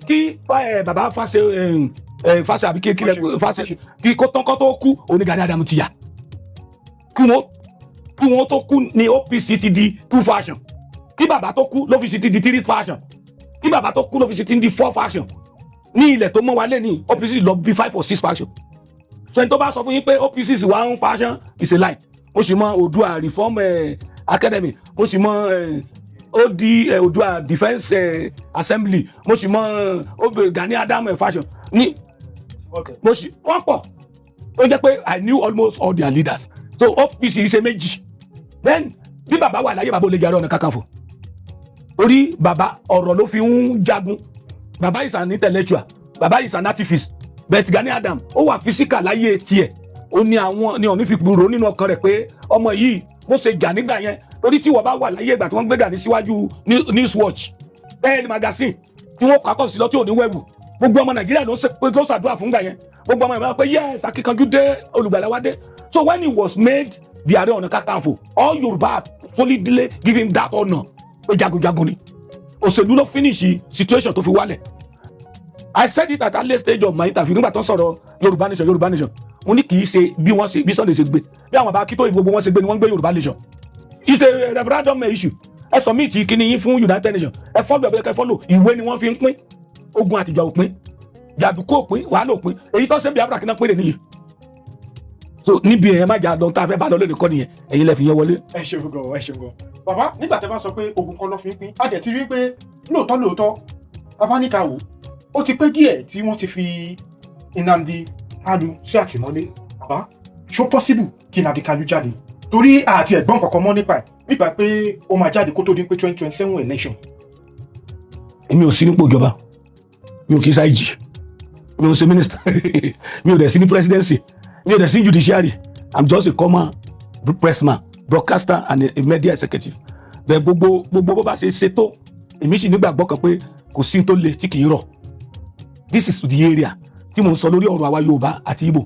Kí bàbá Fáṣe ẹ Fáṣe àbí kí lẹ Fáṣe kí kó tán kó tó kú, òní Gani Adams ti yà. Kí wọ́n tó kú ni OPC ti di two faction. Kí bàbá tó kú l'OPC ti di three faction. Kí bàbá tó kú l'OPC ti di four faction. Ní ilẹ̀ tó mọ́ wa lé ní, OPC lọ bí five or six faction. So ẹni tó bá sọ fún yín pé OPC is one faction is a lie. Mo sì mọ Oòduà Reform Academy, mo sì mọ OD Oòduà Defence Assembly, mo sì mọ Gani Adam faction ní mo sì wọ́n pọ̀ ó jẹ́ pé I knew almost all their leaders. So OPC ṣe méjì. Then bí bàbá wà láyé, bàbá ò lè jẹ́ Ààrẹ Ọ̀nà Kakanfò, torí bàbá, ọ̀rọ̀ ló fi ń jagun. Bàbá is an intellectual, bàbá is an activist, but Gani Adam, ó wà physical láyé tiẹ̀. Ó ní àwọn ní òní fi gbúrò nínú ọkàn rẹ̀ pé ọmọ yìí bó ṣe jà nígbà yẹn, torí tí wọ́n bá wà láyé ìgbà tí wọ́n gbé Gani síwájú Newswatch, bẹ́ẹ̀ magazine tí wọ́n kọ́ akọ́ sí lọ tí ò ní wẹ̀wù, gbogbo ọmọ Nàìjíríà ló ṣe pé ló ṣàdúrà fún gbà yẹn. Gbogbo ọmọ ìbára pé yes, akíkanjú dé, olùgbàlà wa dé. So when he was made the Ààrẹ Ọ̀nà Kakanfò, all Yorùbá solidly give him that honour pé jagunjagun ni. Òṣèlú ló finish situation tó fi wálẹ̀. I said it at that late stage of my interview nígbà tó ń sọ̀rọ̀ Yorùbá nation, Yorùbá nation. Mo ní kì í ṣe bí wọ́n ṣe, bí Sunday ṣe gbé, bí àwọn bàbá Akíntóyè, gbogbo wọn ṣe gbé ni wọ́n gbé Yorùbá nation. It's a referendum issue. Ẹ submit kíní yín fún United Nations, ẹ follow ẹ follow ìwé ni wọ́n fi ń pín ogun àtijọ́ òpin, jàdùkú òpin, wàhálà òpin. Èyí tó ṣe Biafra kí náà péré nìyí. So níbi ẹ̀yẹn má jà lọ, tá a fẹ́ bá lọ lónìí kọ́ nìyẹn. Ẹ̀yin lẹ fi yẹn wọlé. Ẹ ṣeun gan, ẹ ṣeun gan, bàbá. Nígbà tẹ́ bá sọ pé ogun kan ló fi ń pín, a dẹ̀ ti rí pé lóòótọ́ lóòótọ́, bàbá ní ká wò ó, ti pẹ́ díẹ̀ tí wọ́n ti fi Nnamdi Kanu sí àtìmọ́lé. Bàbá, ṣó possible kí Nnamdi Kanu jáde? Torí àti ẹ̀gbọ́n kankan mọ́ nípa ẹ̀, nípa pé ó máa jáde kó tó di pé 2027 election. Èmi ò sí nípò ìjọba, mi ò kì í ṣáìjì, mi ò ṣe minister, mi ò dẹ̀ sí ní presidency, mi ò dẹ̀ sí judiciary. I'm just a common pressman, broadcaster and a media executive. Bẹ́ẹ̀ gbogbo bó bá ṣe ṣe tó, èmi sì nígbàgbọ́ kan pé kò sí tó le tí kì í rọ̀. This is the area tí mo ń sọ lórí ọ̀rọ̀ àwa Yorùbá àti Igbo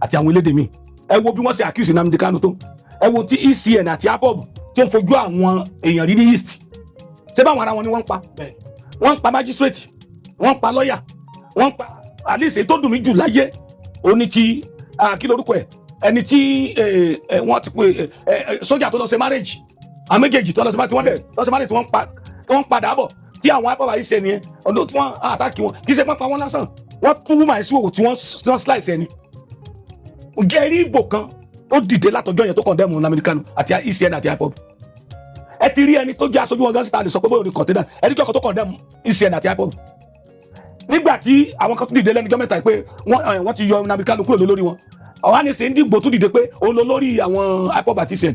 àti àwọn elédè mi. Ẹ wo bí wọ́n ṣe accuse Nnamdi Kanu tó. Ẹ wo tí ESN àti IPOB tí ó ń fojú àwọn èèyàn rí ní East. Ṣé báwọn ara wọn ni wọ́n ń pa? Wọ́n ń pa magistrate, wọ́n ń pa lawyer, wọ́n ń pa at least. Èyí tó dùn mí jù láyé òní ti kí lorúkọ ẹ̀, ẹni tí wọ́n ti pè sójà tó lọ ṣe marriage, àwọn méjèèjì tó lọ ṣe marriage, tí wọ́n dẹ̀ lọ ṣe marriage, tí wọ́n pa, tí wọ́n padà bọ̀, tí àwọn IPOB yìí ṣe nìyẹn. Ọdún tí wọ́n attack wọn, kì í ṣe pápá wọn lásán, wọ́n tú woman sí òwò tí wọ́n slice ẹni. Ǹjẹ́ rí Ìgbò kan tó dìde látọjọ́ yẹn tó condemn Nnamdi Kanu àti ESN àti IPOB? Ẹ ti rí ẹni tó jẹ́ aṣojú wọn gan síta lè sọ pé bóyá òní container ẹni kí ọkọ̀ tó condemn ESN àti IPOB? Nígbà tí àwọn kan tún dìde lẹ́nu ọjọ́ mẹ́ta pé wọ́n ti yọ Nnamdi Kanu kúrò lórí wọn, ọ̀hán ní sèǹdí Ìgbò tún dìde pé òun ló lórí àwọn IPOB àti ESN.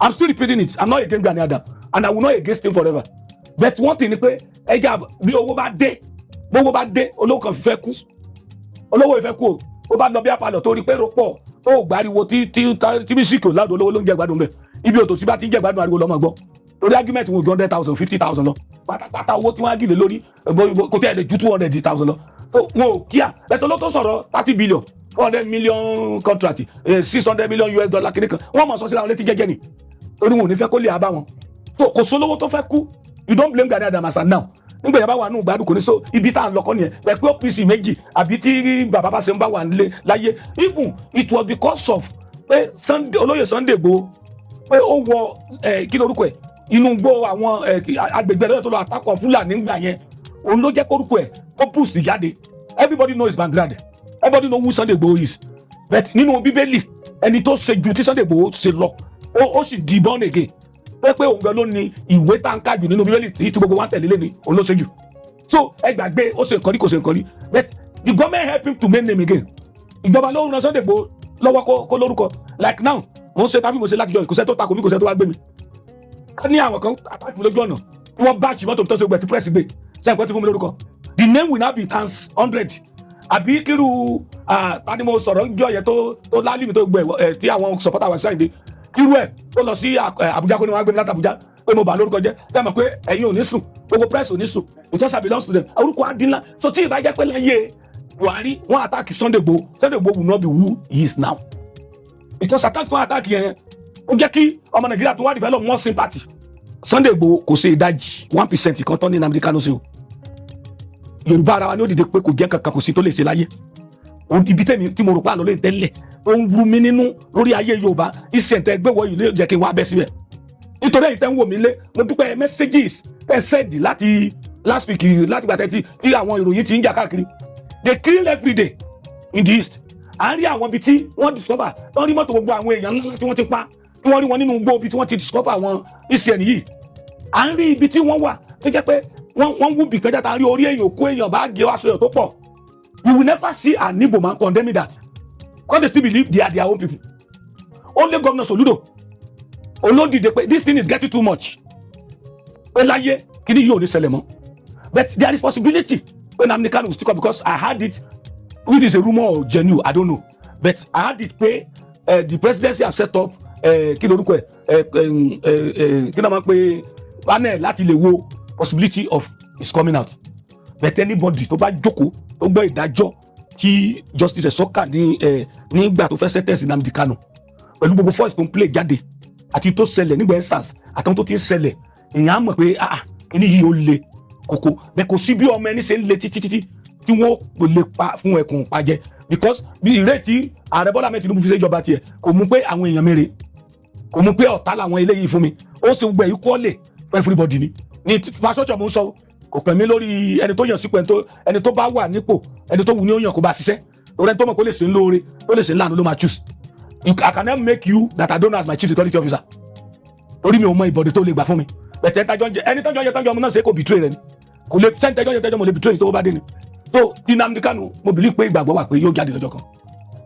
I'm still repeating it, I'm not against Gani Adams and I will not against him forever, but one thing ni pé ẹja bí owó bá dé, bí owó bá dé, olówó kan fẹ́ kú, olówó ìfẹ́ kú o. Ó bá lọ bí apalọ̀ tó rí pé rọpọ̀ tó gbáriwo tí mísíkì ládùn, olówó ló ń jẹ gbádùn bẹ́ẹ̀. Ibi òtòsí bá ti ń jẹ gbádùn, ariwo lọ́mọ gbọ́, torí argument wọn ò ju 100,000, 50,000 lọ pátápátá. Owó tí wọ́n á gìlè lórí kò tẹ́ ẹ̀ lè ju 200,000 lọ. Wọn ò kíá bẹ́ẹ̀ ló tó sọ̀rọ̀ 30 billion, 400 million contract, $600 million kìíní kan. Wọ́n mọ̀ sọ síra wọn létí jẹ́jẹ́ ni, torí wọn ò ní fẹ́ kó lè abá wọn. So kò sólówó tó fẹ́ kú. You don't blame Gani Adams as now. Nígbà yẹn bá wà nù gbádùn, kò ní so ibi tá à ń lọ kọ́ nìyẹn. Pẹ̀ pé OPC méjì àbí tí bàbá bá ṣe ń bá wà nílé láyé, even it was because of pé Sunday, olóyè Sunday Igboho, pé ó wọ kí lorúkọ ẹ, inú gbó àwọn agbègbè lọ́yọ̀ tó lọ àtakọ̀ Fúlàní ńgbà yẹn, òun ló jẹ́ kórúkọ ẹ̀ Ó boost jáde. Everybody know his background, everybody know who Sunday Igboho is, but nínú Bíbélì, ẹni tó ṣe ju tí Sunday Igboho ṣe lọ, ó sì di born again, pé òun gan ló ní ìwé tá n ká jù nínú Bíbélì tí gbogbo wa ń tẹ̀lé lé ní òun ló ṣe jù. So ẹ gbàgbé ó ṣe nǹkan rí, kò ṣe nǹkan rí, but the government help him to make name again. Ìjọba ló ń ran Sunday Igboho lọ́wọ́ kó lórúkọ. Like now, mo ń ṣe tábí mo ṣe látijọ́, kò sẹ́ tó takò mí, kò sẹ́ tó wá gbé mi. Ká ní àwọn kan attack mi lójú ọ̀nà tí wọ́n bá ṣì mọ́tò tó ṣe gbẹ tí press gbé sẹ́yìn pé tí fún mi lórúkọ, the name will now be times 100. Àbí kíru tani mo sọ̀rọ̀ jọ yẹn tó lálẹ́ mi tó gbẹ ẹ̀ tí àwọn supporter wa sáyìndé, kíru ẹ̀ tó lọ sí Àbújá, kó ní wọ́n á gbé mi láti Àbújá pé mo bà lórúkọ jẹ́, tẹ́ mọ̀ pé ẹ̀yin ò ní sùn, gbogbo press ò ní sùn, because I belongs to them, orúkọ adínlá. So tí ìbá jẹ́ pé láyé Buhari wọ́n attack Sunday Igboho, Sunday Igboho will not be who he is now, because attack tó attack yẹn, ó jẹ́ kí ọmọ Nàìjíríà tó wá develop more sympathy. Sunday Igboho kò ṣe ìdajì 1% kan tán ní Nnamdi Kanu ṣe o. Yorùbá ara wa ní ó dìde pé kò jẹ́ kankan, kò sí tó lè ṣe láyé. Ibi tẹ́mi tí mo rò pé àlọ́ lè tẹ́lẹ̀ ó ń rú mi nínú lórí ayé Yorùbá, ìṣẹ̀ǹtẹ̀ ẹgbẹ́ wọ̀ yìí lè jẹ́ kí n wá bẹ́ síbẹ̀, nítorí èyí tẹ́ ń wò mí lé, mo dúpẹ́ messages ẹ send láti last week, láti gbà tẹ́tí tí àwọn ìròyìn ti ń jà káàkiri. They kill every day in the east. À ń rí àwọn ibi tí wọ́n discover, wọ́n rí mọ́tò gbogbo àwọn èèyàn ńlá tí wọ́n ti pa, tí wọ́n rí wọn nínú igbó ibi tí wọ́n ti discover àwọn ESN yìí. À ń rí ibi tí wọ́n wà tó jẹ́ pé wọ́n wú bìkan jáde, à ń rí orí èèyàn, òkú èèyàn, bá gé wá sọyọ̀ tó pọ̀. You will never see an Igbo man condemning that, because they still believe they are their own people. Only Governor Soludo olódìde pé this thing is getting too much, pé láyé kíní yóò ní ṣẹlẹ̀ mọ́. But there is possibility pé Nnamdi Kanu will still come, because I heard it, if it's a rumour or genuine, I don't know, but I heard it pé the presidency have set up kí lorúkọ ẹ, kí ló máa ń pe panel láti lè wo possibility of his coming out. But anybody tó bá jókòó tó gbọ́ ìdájọ́ tí Justice Esoka ní nígbà tó fẹ́ sentence Nnamdi Kanu, pẹ̀lú gbogbo voice tó ń play jáde àti tó ṣẹlẹ̀ nígbà EndSARS àtàwọn tó ti ń ṣẹlẹ̀, èèyàn á mọ̀ pé ah, kíní yìí ó le koko. Bẹ́ẹ̀ kò sí bí ọmọ ẹni ṣe ń le títí títí tí wọ́n kò lè pa fún ẹkùn pàjẹ́, because bí ìrètí ààrẹ Bọ́lá Ahmed Tinubu fi ṣe ìjọba tiẹ̀, kò mú pé àwọn èèyàn mèrè, kò mú pé ọ̀tá làwọn eléyìí fún mi. Ó ṣe gbogbo ẹ̀yí kọ́lẹ̀ fún everybody ni ní fasọ́jọ́ mo ń sọ. Kò pẹ̀ mí lórí ẹni tó yàn sípò, ẹni tó bá wà nípò, ẹni tó wù ní ó yàn kó bá ṣiṣẹ́ lórí, ẹni tó mọ̀ kó lè ṣe ń lóore, tó lè ṣe ń láàánú ló máa choose. I cannot make you that I don't know as my chief security officer, torí mi ò mọ ìbọ̀dé tó lè gbà fún mi. Bẹ̀tẹ̀ ẹ̀ńtájọ́ ń jẹ, ẹni tọ́jọ́ ń jẹ tọ́jọ́ ọmọ náà ṣe kò betray rẹ ni, kò lè sẹ́ni tẹ́jọ́ ń jẹ tẹ́jọ́ mo lè betray tó bá dé ni. Tó tí Nnamdi Kanu, mo believe pé ìgbàgbọ́ wà pé yóò jáde lọ́jọ́ kan.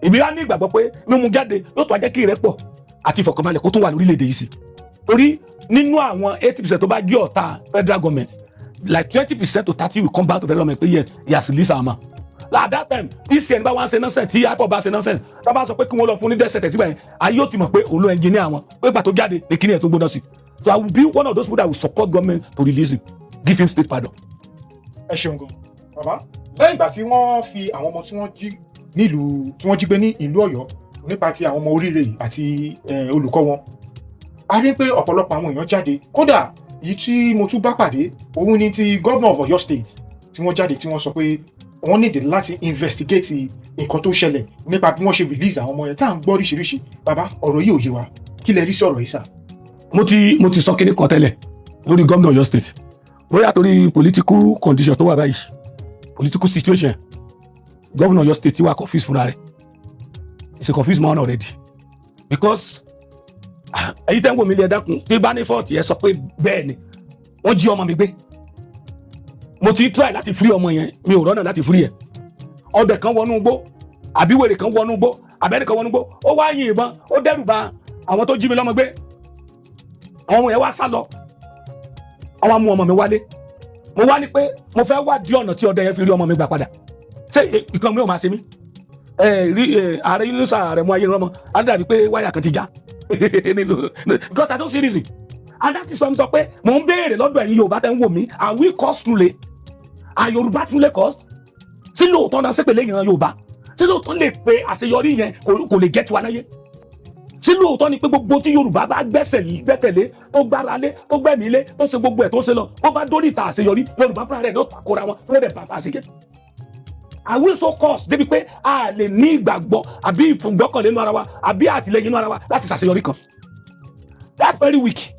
Èmi á ní ìgbàgbọ́ pé mímú jáde yóò tó ajẹ́ kí ìrẹ́pọ̀ àti ìfọ̀kànbalẹ̀ kó tún wà lórílẹ̀‐èdè yìí sí, torí nínú àwọn 80% tó bá jẹ́ ọ̀tá federal government, like 20% to 30 will come back to federal government pé yes, he has released our man. At that time, ESN bá wá ń ṣe nonsense, tí IPOB bá ṣe nonsense, tá bá sọ pé kí wọ́n lọ fún ní death sentence sígbà yẹn, ayé ó ti mọ̀ pé òun ló engineer wọn, pé gbà tó jáde ní kíní ẹ̀ tó gbóná sí. So I will be one of those people that will support government to release him, give him state pardon. Ẹ ṣeun gan, bàbá. Lẹ́yìn ìgbà tí wọ́n fi àwọn ọmọ tí wọ́n jí nílùú, tí wọ́n jí gbé ní ìlú Ọ̀yọ́, nípa ti àwọn ọmọ oríire yìí àti olùkọ́ wọn, a rí pé ọ̀pọ̀lọpọ̀ àwọn èèyàn jáde. Kódà èyí tí mo tún bá pàdé, òun ni ti governor of Ọ̀yọ́ State, tí wọ́n jáde, tí wọ́n sọ pé wọ́n nídìí láti investigate nǹkan tó ṣẹlẹ̀ nípa bí wọ́n ṣe release àwọn ọmọ yẹn, tá à ń gbọ́ oríṣiríṣi. Bàbá, ọ̀rọ̀ yìí ò yé wa. Kí lẹ rí sí ọ̀rọ̀ yìí sà? Mo ti sọ kíní kan tẹ́lẹ̀ lórí gómìnà Ọ̀yọ́ State. Bóyá torí political condition tó wà báyìí, political situation, gómìnà Ọ̀yọ́ State ti wà confused fúnra rẹ̀. He's a confused man already, because èyí tẹ́ ń wò mí lé, ẹ dákun, tí bá ní fault, ẹ sọ pé bẹ́ẹ̀ ni wọ́n jí ọmọ mi gbé. Mo ti try láti free ọmọ yẹn, mi ò rọ́nà láti free ẹ̀. Ọdẹ kan wọnú igbó, àbí wèrè kan wọnú igbó, àbẹ́ni kan wọnú igbó, ó wá yin ìbọn, ó dẹ́rù ba àwọn tó jí mi lọ́mọ gbé. Àwọn ọmọ yẹn wá sá lọ, àwọn amú ọmọ mi wálé. Mo wá ní pé mo fẹ́ wádìí ọ̀nà tí ọdẹ yẹn fi rí ọmọ mi gbà padà. Ṣé ìkan mi ò máa ṣe mí ẹ rí ẹ? Ààrẹ Yunusa, ààrẹ mú ayé rọmọ á dàbí pé wáyà kan ti já nílùú, because I don't see reason. And that is why I'm sọ pé mò ń béèrè lọ́dọ̀ ẹ̀yin Yorùbá tẹ́ ń wò mí: are we cursed truly? Are Yorùbá truly cursed? Sí lóòótọ́ náà sépèlé ìran Yorùbá? Sí lóòótọ́ lè pe àṣeyọrí yẹn kò lè jẹ́ tiwa láyé? Sí lóòótọ́ ni pé gbogbo tí Yorùbá bá gbẹ́sẹ̀ gbẹ́kẹ̀lé, tó gbára lé, tó gbẹ̀mí lé, tó ṣe gbogbo ẹ̀ tó ṣe lọ, ó bá dórí ìta àṣeyọrí, Yorùbá fúnra rẹ̀ ló takora wọn, ló dẹ̀ bàbá àṣejẹ́? Are we so cursed débi pé a lè ní ìgbàgbọ́ àbí ìfúngbọ́kànlé inú ara wa àbí àtìlẹ́yìn inú ara wa láti ṣàṣeyọrí kan? That very week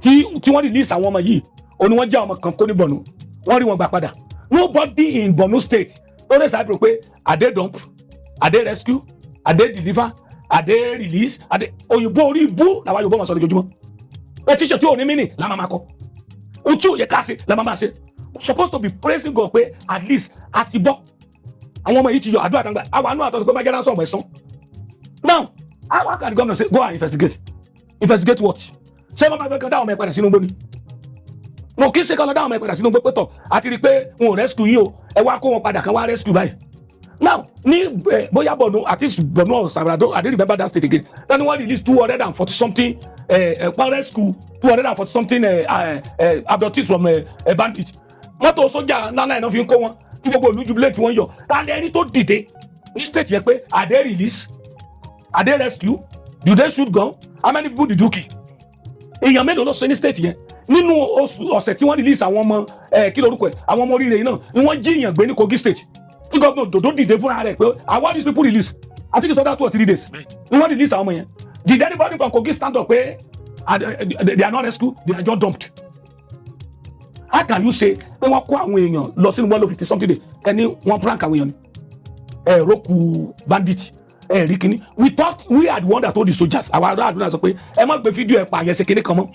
tí wọ́n release àwọn ọmọ yìí, òní wọ́n jẹ́ ọmọ kan kó ní Borno, wọ́n rí wọn gbà padà. Nobody in Borno State tó lè sáré pé are they dump, are they rescue, are they deliver, are they release, are they òyìnbó orí ibú làwọn Yorùbá wọn sọ lójoojúmọ́. Petition tí ò ní mínì la máa ma kọ, ohun tí ò yẹ ká ṣe la máa ma ṣe. We supposed to be praising God pé at least a ti bọ́, àwọn ọmọ yìí ti yọ àdúrà tán gbà, àwọn àánú àtọ́sọ pé má jẹ́ ransom ẹ̀sán. Now, how can the governor say, "Go and investigate"? Investigate what? Ṣé wọ́n máa fẹ́ kàn dá àwọn ọmọ ẹ̀ padà sínú igbó ni? Mo kì í ṣe kọ́ lọ dá àwọn ọmọ ẹ̀ padà sínú igbó pé tọ̀ àti rí i pé wọn ò rescue yín o, ẹ wá kó wọn padà kan wá rescue báyìí. Now, ní ẹ bóyá Borno àti Borno or Zamfara, I don't remember that state again, then wọ́n release 240 something wọ́n rescue 240 something abductees from bandit. Mọ́tò sójà ńlá náà fi ń kó wọn tí gbogbo ìlú jubilate, tí wọ́n yọ. Ta ni ẹni tó dìde ní state yẹn pé are they release, are they rescue, do they shoot gun, how many people did you kill? Èèyàn mélòó ló sọ ní state yẹn nínú oṣù ọ̀sẹ̀ tí wọ́n release àwọn ọmọ ẹ? Kí lorúkọ ẹ? Àwọn ọmọ oríire yìí náà ni wọ́n jí èèyàn gbé ní Kogi State, tí gómìnà Dòdò dìde fúnra rẹ̀ pé, "I want these people release." I think it's under 2 or 3 days ni wọ́n release àwọn ọmọ yẹn. Did anybody from Kogi stand up pé they are not rescued, they are just dumped? How can you say pé wọ́n kó àwọn èèyàn lọ sínú one 50 something day, ẹni wọ́n prank àwọn èèyàn ni? Ẹ roku bandit, ẹ rí kíní. We thought we are the one that told the soldiers. Àwọn ará àdúrà sọ pé ẹ má gbé fídíò ẹ pa àyẹ̀sẹ̀ kíní kan mọ́,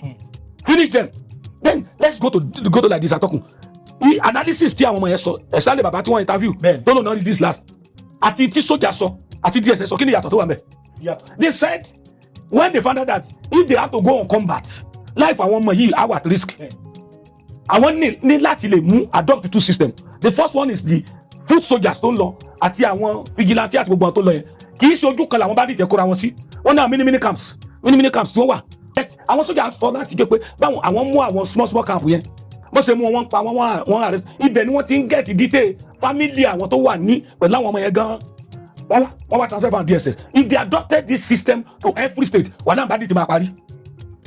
finish them. Then let's go to like this, atọ́kùn. The analysis tí àwọn ọmọ yẹn sọ, especially bàbá tí wọ́n interview tó lò náà release last, àti tí sójà sọ àti DSS sọ, kí ni ìyàtọ̀ tó wà mẹ́? Yàtọ̀. They said when they found out that if they have to go on combat, life àwọn ọmọ yìí are at risk, àwọn ní láti lè mú adopt two system. The first one is the foot soldiers tó ń lọ àti àwọn vigilante àti gbogbo àwọn tó ń lọ yẹn. Kì í ṣe ojú kan làwọn bá dìjẹ́ kóra wọn sí. Wọ́n ní àwọn mini mini camps, mini mini camps tí wọ́n wà. But àwọn sójà sọ láti jẹ́ pé báwọn àwọn mú àwọn small small camp yẹn, bó ṣe mú wọn, wọ́n pa wọn, wọ́n arrest. Ibẹ̀ ni wọ́n ti ń get detail family àwọn tó wà ní pẹ̀lú àwọn ọmọ yẹn gan. Wọ́n wá transfer from DSS. If they adopted this system to every state, wàhálà bá dìtì máa parí.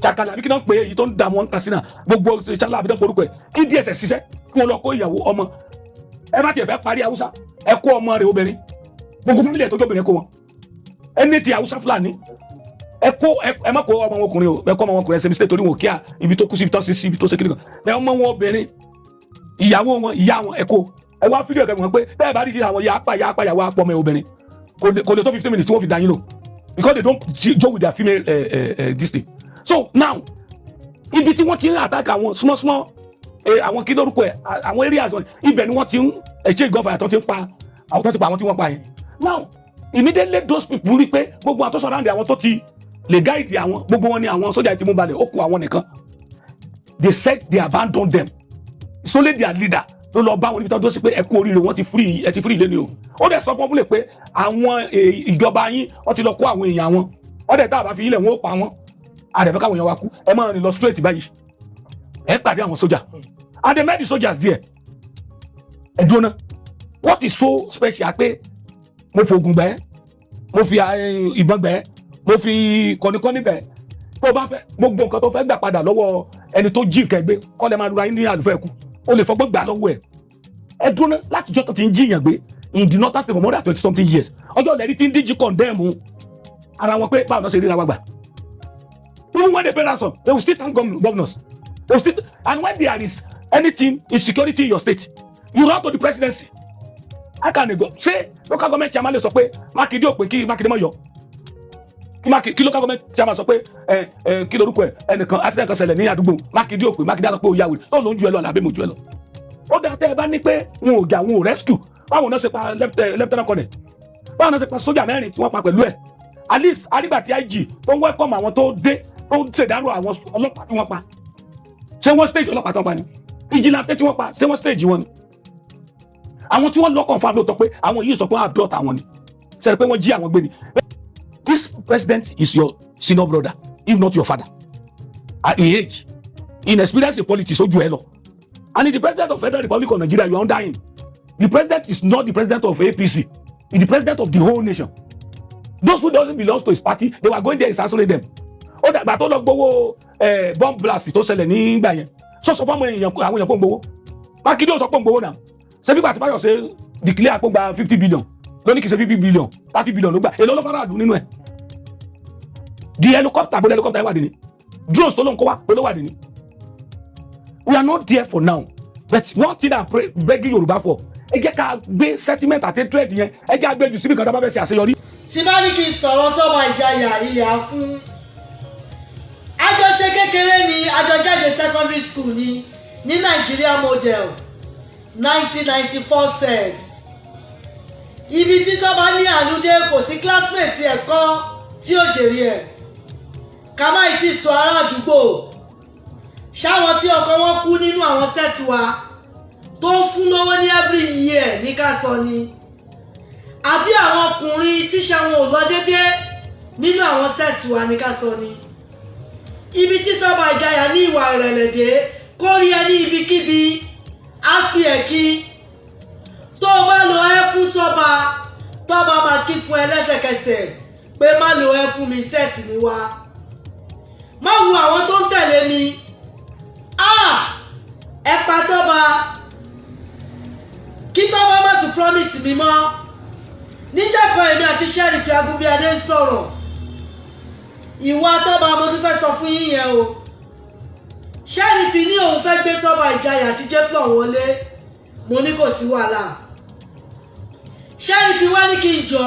Ṣàkàlà àbí kí náà pé èyí tó ń dààmú wọn Katsina, gbogbo ṣàlà àbí tó ń porúkọ ẹ, kí DSS ṣiṣẹ́, kí wọ́n lọ kó ìyàwó ọmọ ẹ bá tiẹ̀ fẹ́ parí Haúsá, ẹ kó ọmọ rẹ̀ obìnrin, gbogbo family ẹ̀ tó jẹ́ obìnrin, kó wọn. Ẹni tí Haúsá Fúlàní, ẹ kó ẹ má kó ọmọ wọn ọkùnrin o. Ẹ kó ọmọ wọn ọkùnrin, ẹ ṣe mistake, torí wọn kíá ibi tó kú sí, ibi tó ṣe sí, ibi tó ṣe kíni kan. Ẹ ọmọ wọn obìnrin, ìyàwó wọn, ìyá wọn, ẹ kó. Ẹ wá fídíò ẹ̀kẹ́ wọn pé bẹ́ẹ̀ bá rí àwọn ìyá apá, ìyá apá, ìyàwó apọ̀ ọmọ ẹ obìnrin, kò lè tó 15 minutes tí wọ́n fi dá yín lò, because they don't joke with their female this thing. So now, ibi tí wọ́n ti ń attack àwọn small small àwọn kí lórúkọ ẹ̀, àwọn areas wọn, ibẹ̀ ni wọ́n ti ń exchange gunfire tó ti ń pa àwọn tó ti pa àwọn tí wọ́n pa yẹn. Now, immediately those people rí pé gbogbo àwọn tó surround àwọn tó ti lè guide àwọn, gbogbo wọn ni àwọn sójà ti mú balẹ̀, ó kù àwọn nìkan. They said they abandoned them. It's only their leader ló lọ bá wọn níbi tó dó sí pé ẹ kú oríire, wọ́n ti free, ẹ ti free lẹ́nu o. Ó dẹ̀ sọ fún wọn pé àwọn ìjọba yín, wọ́n ti lọ kó àwọn èèyàn wọn, wọ́n dẹ̀ tá a bá fi ilẹ̀ wọn ó pa wọn, àdẹ̀fẹ́ káwọn èèyàn wa kú. Ẹ máa rìn lọ straight báyìí, ẹ pàdé àwọn sójà. And they met the soldiers there. Ẹ dúró ná, what is so special pé mo fògùn gbẹ, mo fi ìbọn gbẹ, mo fi kọ́nikọ́ni gbẹ, tó o bá fẹ́ gbogbo nǹkan tó fẹ́ gbà padà lọ́wọ́ ẹni tó jí nǹkan gbé, kọ́ lẹ́ máa lura yín ní àlùfẹ́ kú, o lè fọgbọ́n gbà lọ́wọ́ ẹ̀. Ẹ dúró ná, látijọ́ tó ti ń jíyàn gbé in the northern state for more than 20 something years, ọjọ́ ìlẹ́rí tí ń díjì condemn ara wọn pé báwo náà ṣe ríra wa gbà? Even when they pay ransom, they will still thank governors. They will still. And when there is anything insecurity in your state, you run to the presidency. How can they go ṣé local government chairman lè sọ pé Mákindé ò pé kí Mákindé má yọ kí Mákindé, kí local government chairman sọ pé ẹ ẹ kí lorúkọ ẹ, ẹnìkan accident kan ṣẹlẹ̀ ní àdúgbò, Mákindé ò pé, Mákindé á sọ pé ó yà wèrè tó ló ń ju ẹ lọ àbí mo ju ẹ lọ? Ó dáa, tẹ́ ẹ bá ní pé wọn ò jà, wọn ò rescue, báwo náà ṣe pa lieutenant colonel? Báwo náà ṣe pa sójà mẹ́rin tí wọ́n pa pẹ̀lú ẹ̀? At least arígbà tí IG tó ń welcome àwọn tó dé, tó ń ṣèdárò àwọn ọlọ́pàá tí wọ́n pa, ṣé wọ́n stage ọlọ́pàá tó ń pa ni? Vigilante tí wọ́n pa, ṣé wọ́n stage wọn ni? Àwọn tí wọ́n lọ́kàn fún lóòótọ́ pé àwọn yìí sọ pé wọ́n abduct àwọn ni, ṣe pé wọ́n jí àwọn gbé ni? This president is your senior brother, if not your father, at in age, in experience, in politics, ojú ẹ lọ. And he the president of Federal Republic of Nigeria. You are under him. The president is not the president of APC, he is the president of the whole nation. Those who doesn't belong to his party, they were going there assassinating them. Ó dàgbà tó lọ gbowó bomb blast tó ṣẹlẹ̀ nígbà yẹn, sọ fún àwọn èèyàn, àwọn èèyàn pọ̀ ń gbowó. Mákindé ò sọ pé ń gbowó náà. Ṣé bí pàtí Fáyọ̀ṣe declare pé ó gba 50 billion lóní, kì í ṣe 50 billion, 30 billion ló gbà. Èló ló fara dùn nínú ẹ̀? The helicopter, bó helicopter wà dé ni? Drones tó ló ń kó wá, bó ló wà dé ni? We are not there for now. But one thing I'm begging Yorùbá for, ẹ jẹ́ ká gbé sentiment àti hatred yẹn, ẹ jẹ́ àgbẹ̀jù síbi kan tá a bá fẹ́ ṣe àṣeyọrí. Tí bá ní kí n sọ̀rọ̀ tọ́ba Ìjayà, ilẹ̀ á kún. Àjọṣe kékeré ni, àjọjáde secondary school ni ní Nigeria Model 1994 set. Ibi tí tọ́ba ní àánú dé, kò sí classmate ẹ̀ kan tí ó jèrè ẹ̀. Ká má ì tí sọ ará àdúgbò, ṣáwọn tí ọkọ wọn kú nínú àwọn set wa tó ń fún lówó ní every year ní ká sọ ni, àbí àwọn ọkùnrin tíṣà wọn ò lọ déédéé nínú àwọn set wa ní ká sọ ni. Ibi tí Tọ́ba Ìjayà ní ìwà ìrẹ̀lẹ̀ dé, kó rí ẹ ní ibikíbi, á pè ẹ́ kí. Tó o bá lo ẹ fún Tọ́ba, Tọ́ba máa kí fún ẹ lẹ́sẹ̀kẹsẹ̀ pé má lo ẹ fún mi, set mi wá, má wo àwọn tó ń tẹ̀lé mi. Ah, ẹ pa Tọ́ba, kí Tọ́ba má tún promise mi mọ́. Níjà kan, èmi àti Sheriff Agunbíadé ń sọ̀rọ̀ ìwà Tọ́ba. Mo tún fẹ́ sọ fún yín yẹn o. Sheriff ní òun fẹ́ gbé Tọ́ba Ìjayà àti Jplon wọlé. Mo ní kò sí wàhálà. Sheriff wá ní kí n jọ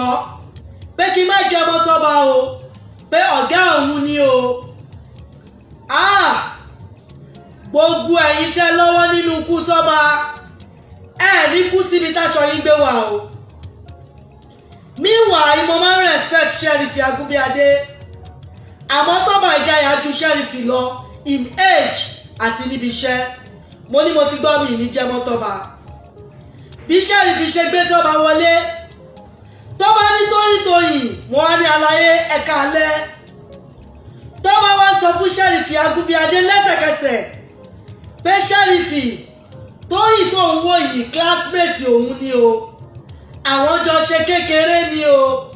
pé kí n má jẹ́ ọmọ Tọ́ba o, pé ọ̀gá òun ni o. Ah, gbogbo ẹ̀yin tẹ́ lọ́wọ́ nínú ikú Tọ́ba, ẹ ní kú síbi táṣọ yín gbé wà o. Meanwhile, mo máa ń respect Sheriff Agunbíadé, àmọ́ Tọ́ba Ìjayà ju Sheriff lọ in age àti níbi iṣẹ́. Mo ní mo ti gbọ́, mi ní jẹ́mọ́ Tọ́ba. Bí Sheriff ṣe gbé Tọ́ba wọlé, Tọ́ba ní Tóyìn, Tóyìn, mo wá ní àlàyé ẹ̀ka alẹ́. Tọ́ba wá sọ fún Sheriff Agunbíadé lẹ́sẹ̀kẹsẹ̀ pé Sheriff, Tóyìn tó ń wò yìí, classmate òun ni o, àwọn jọ ṣe kékeré ni o.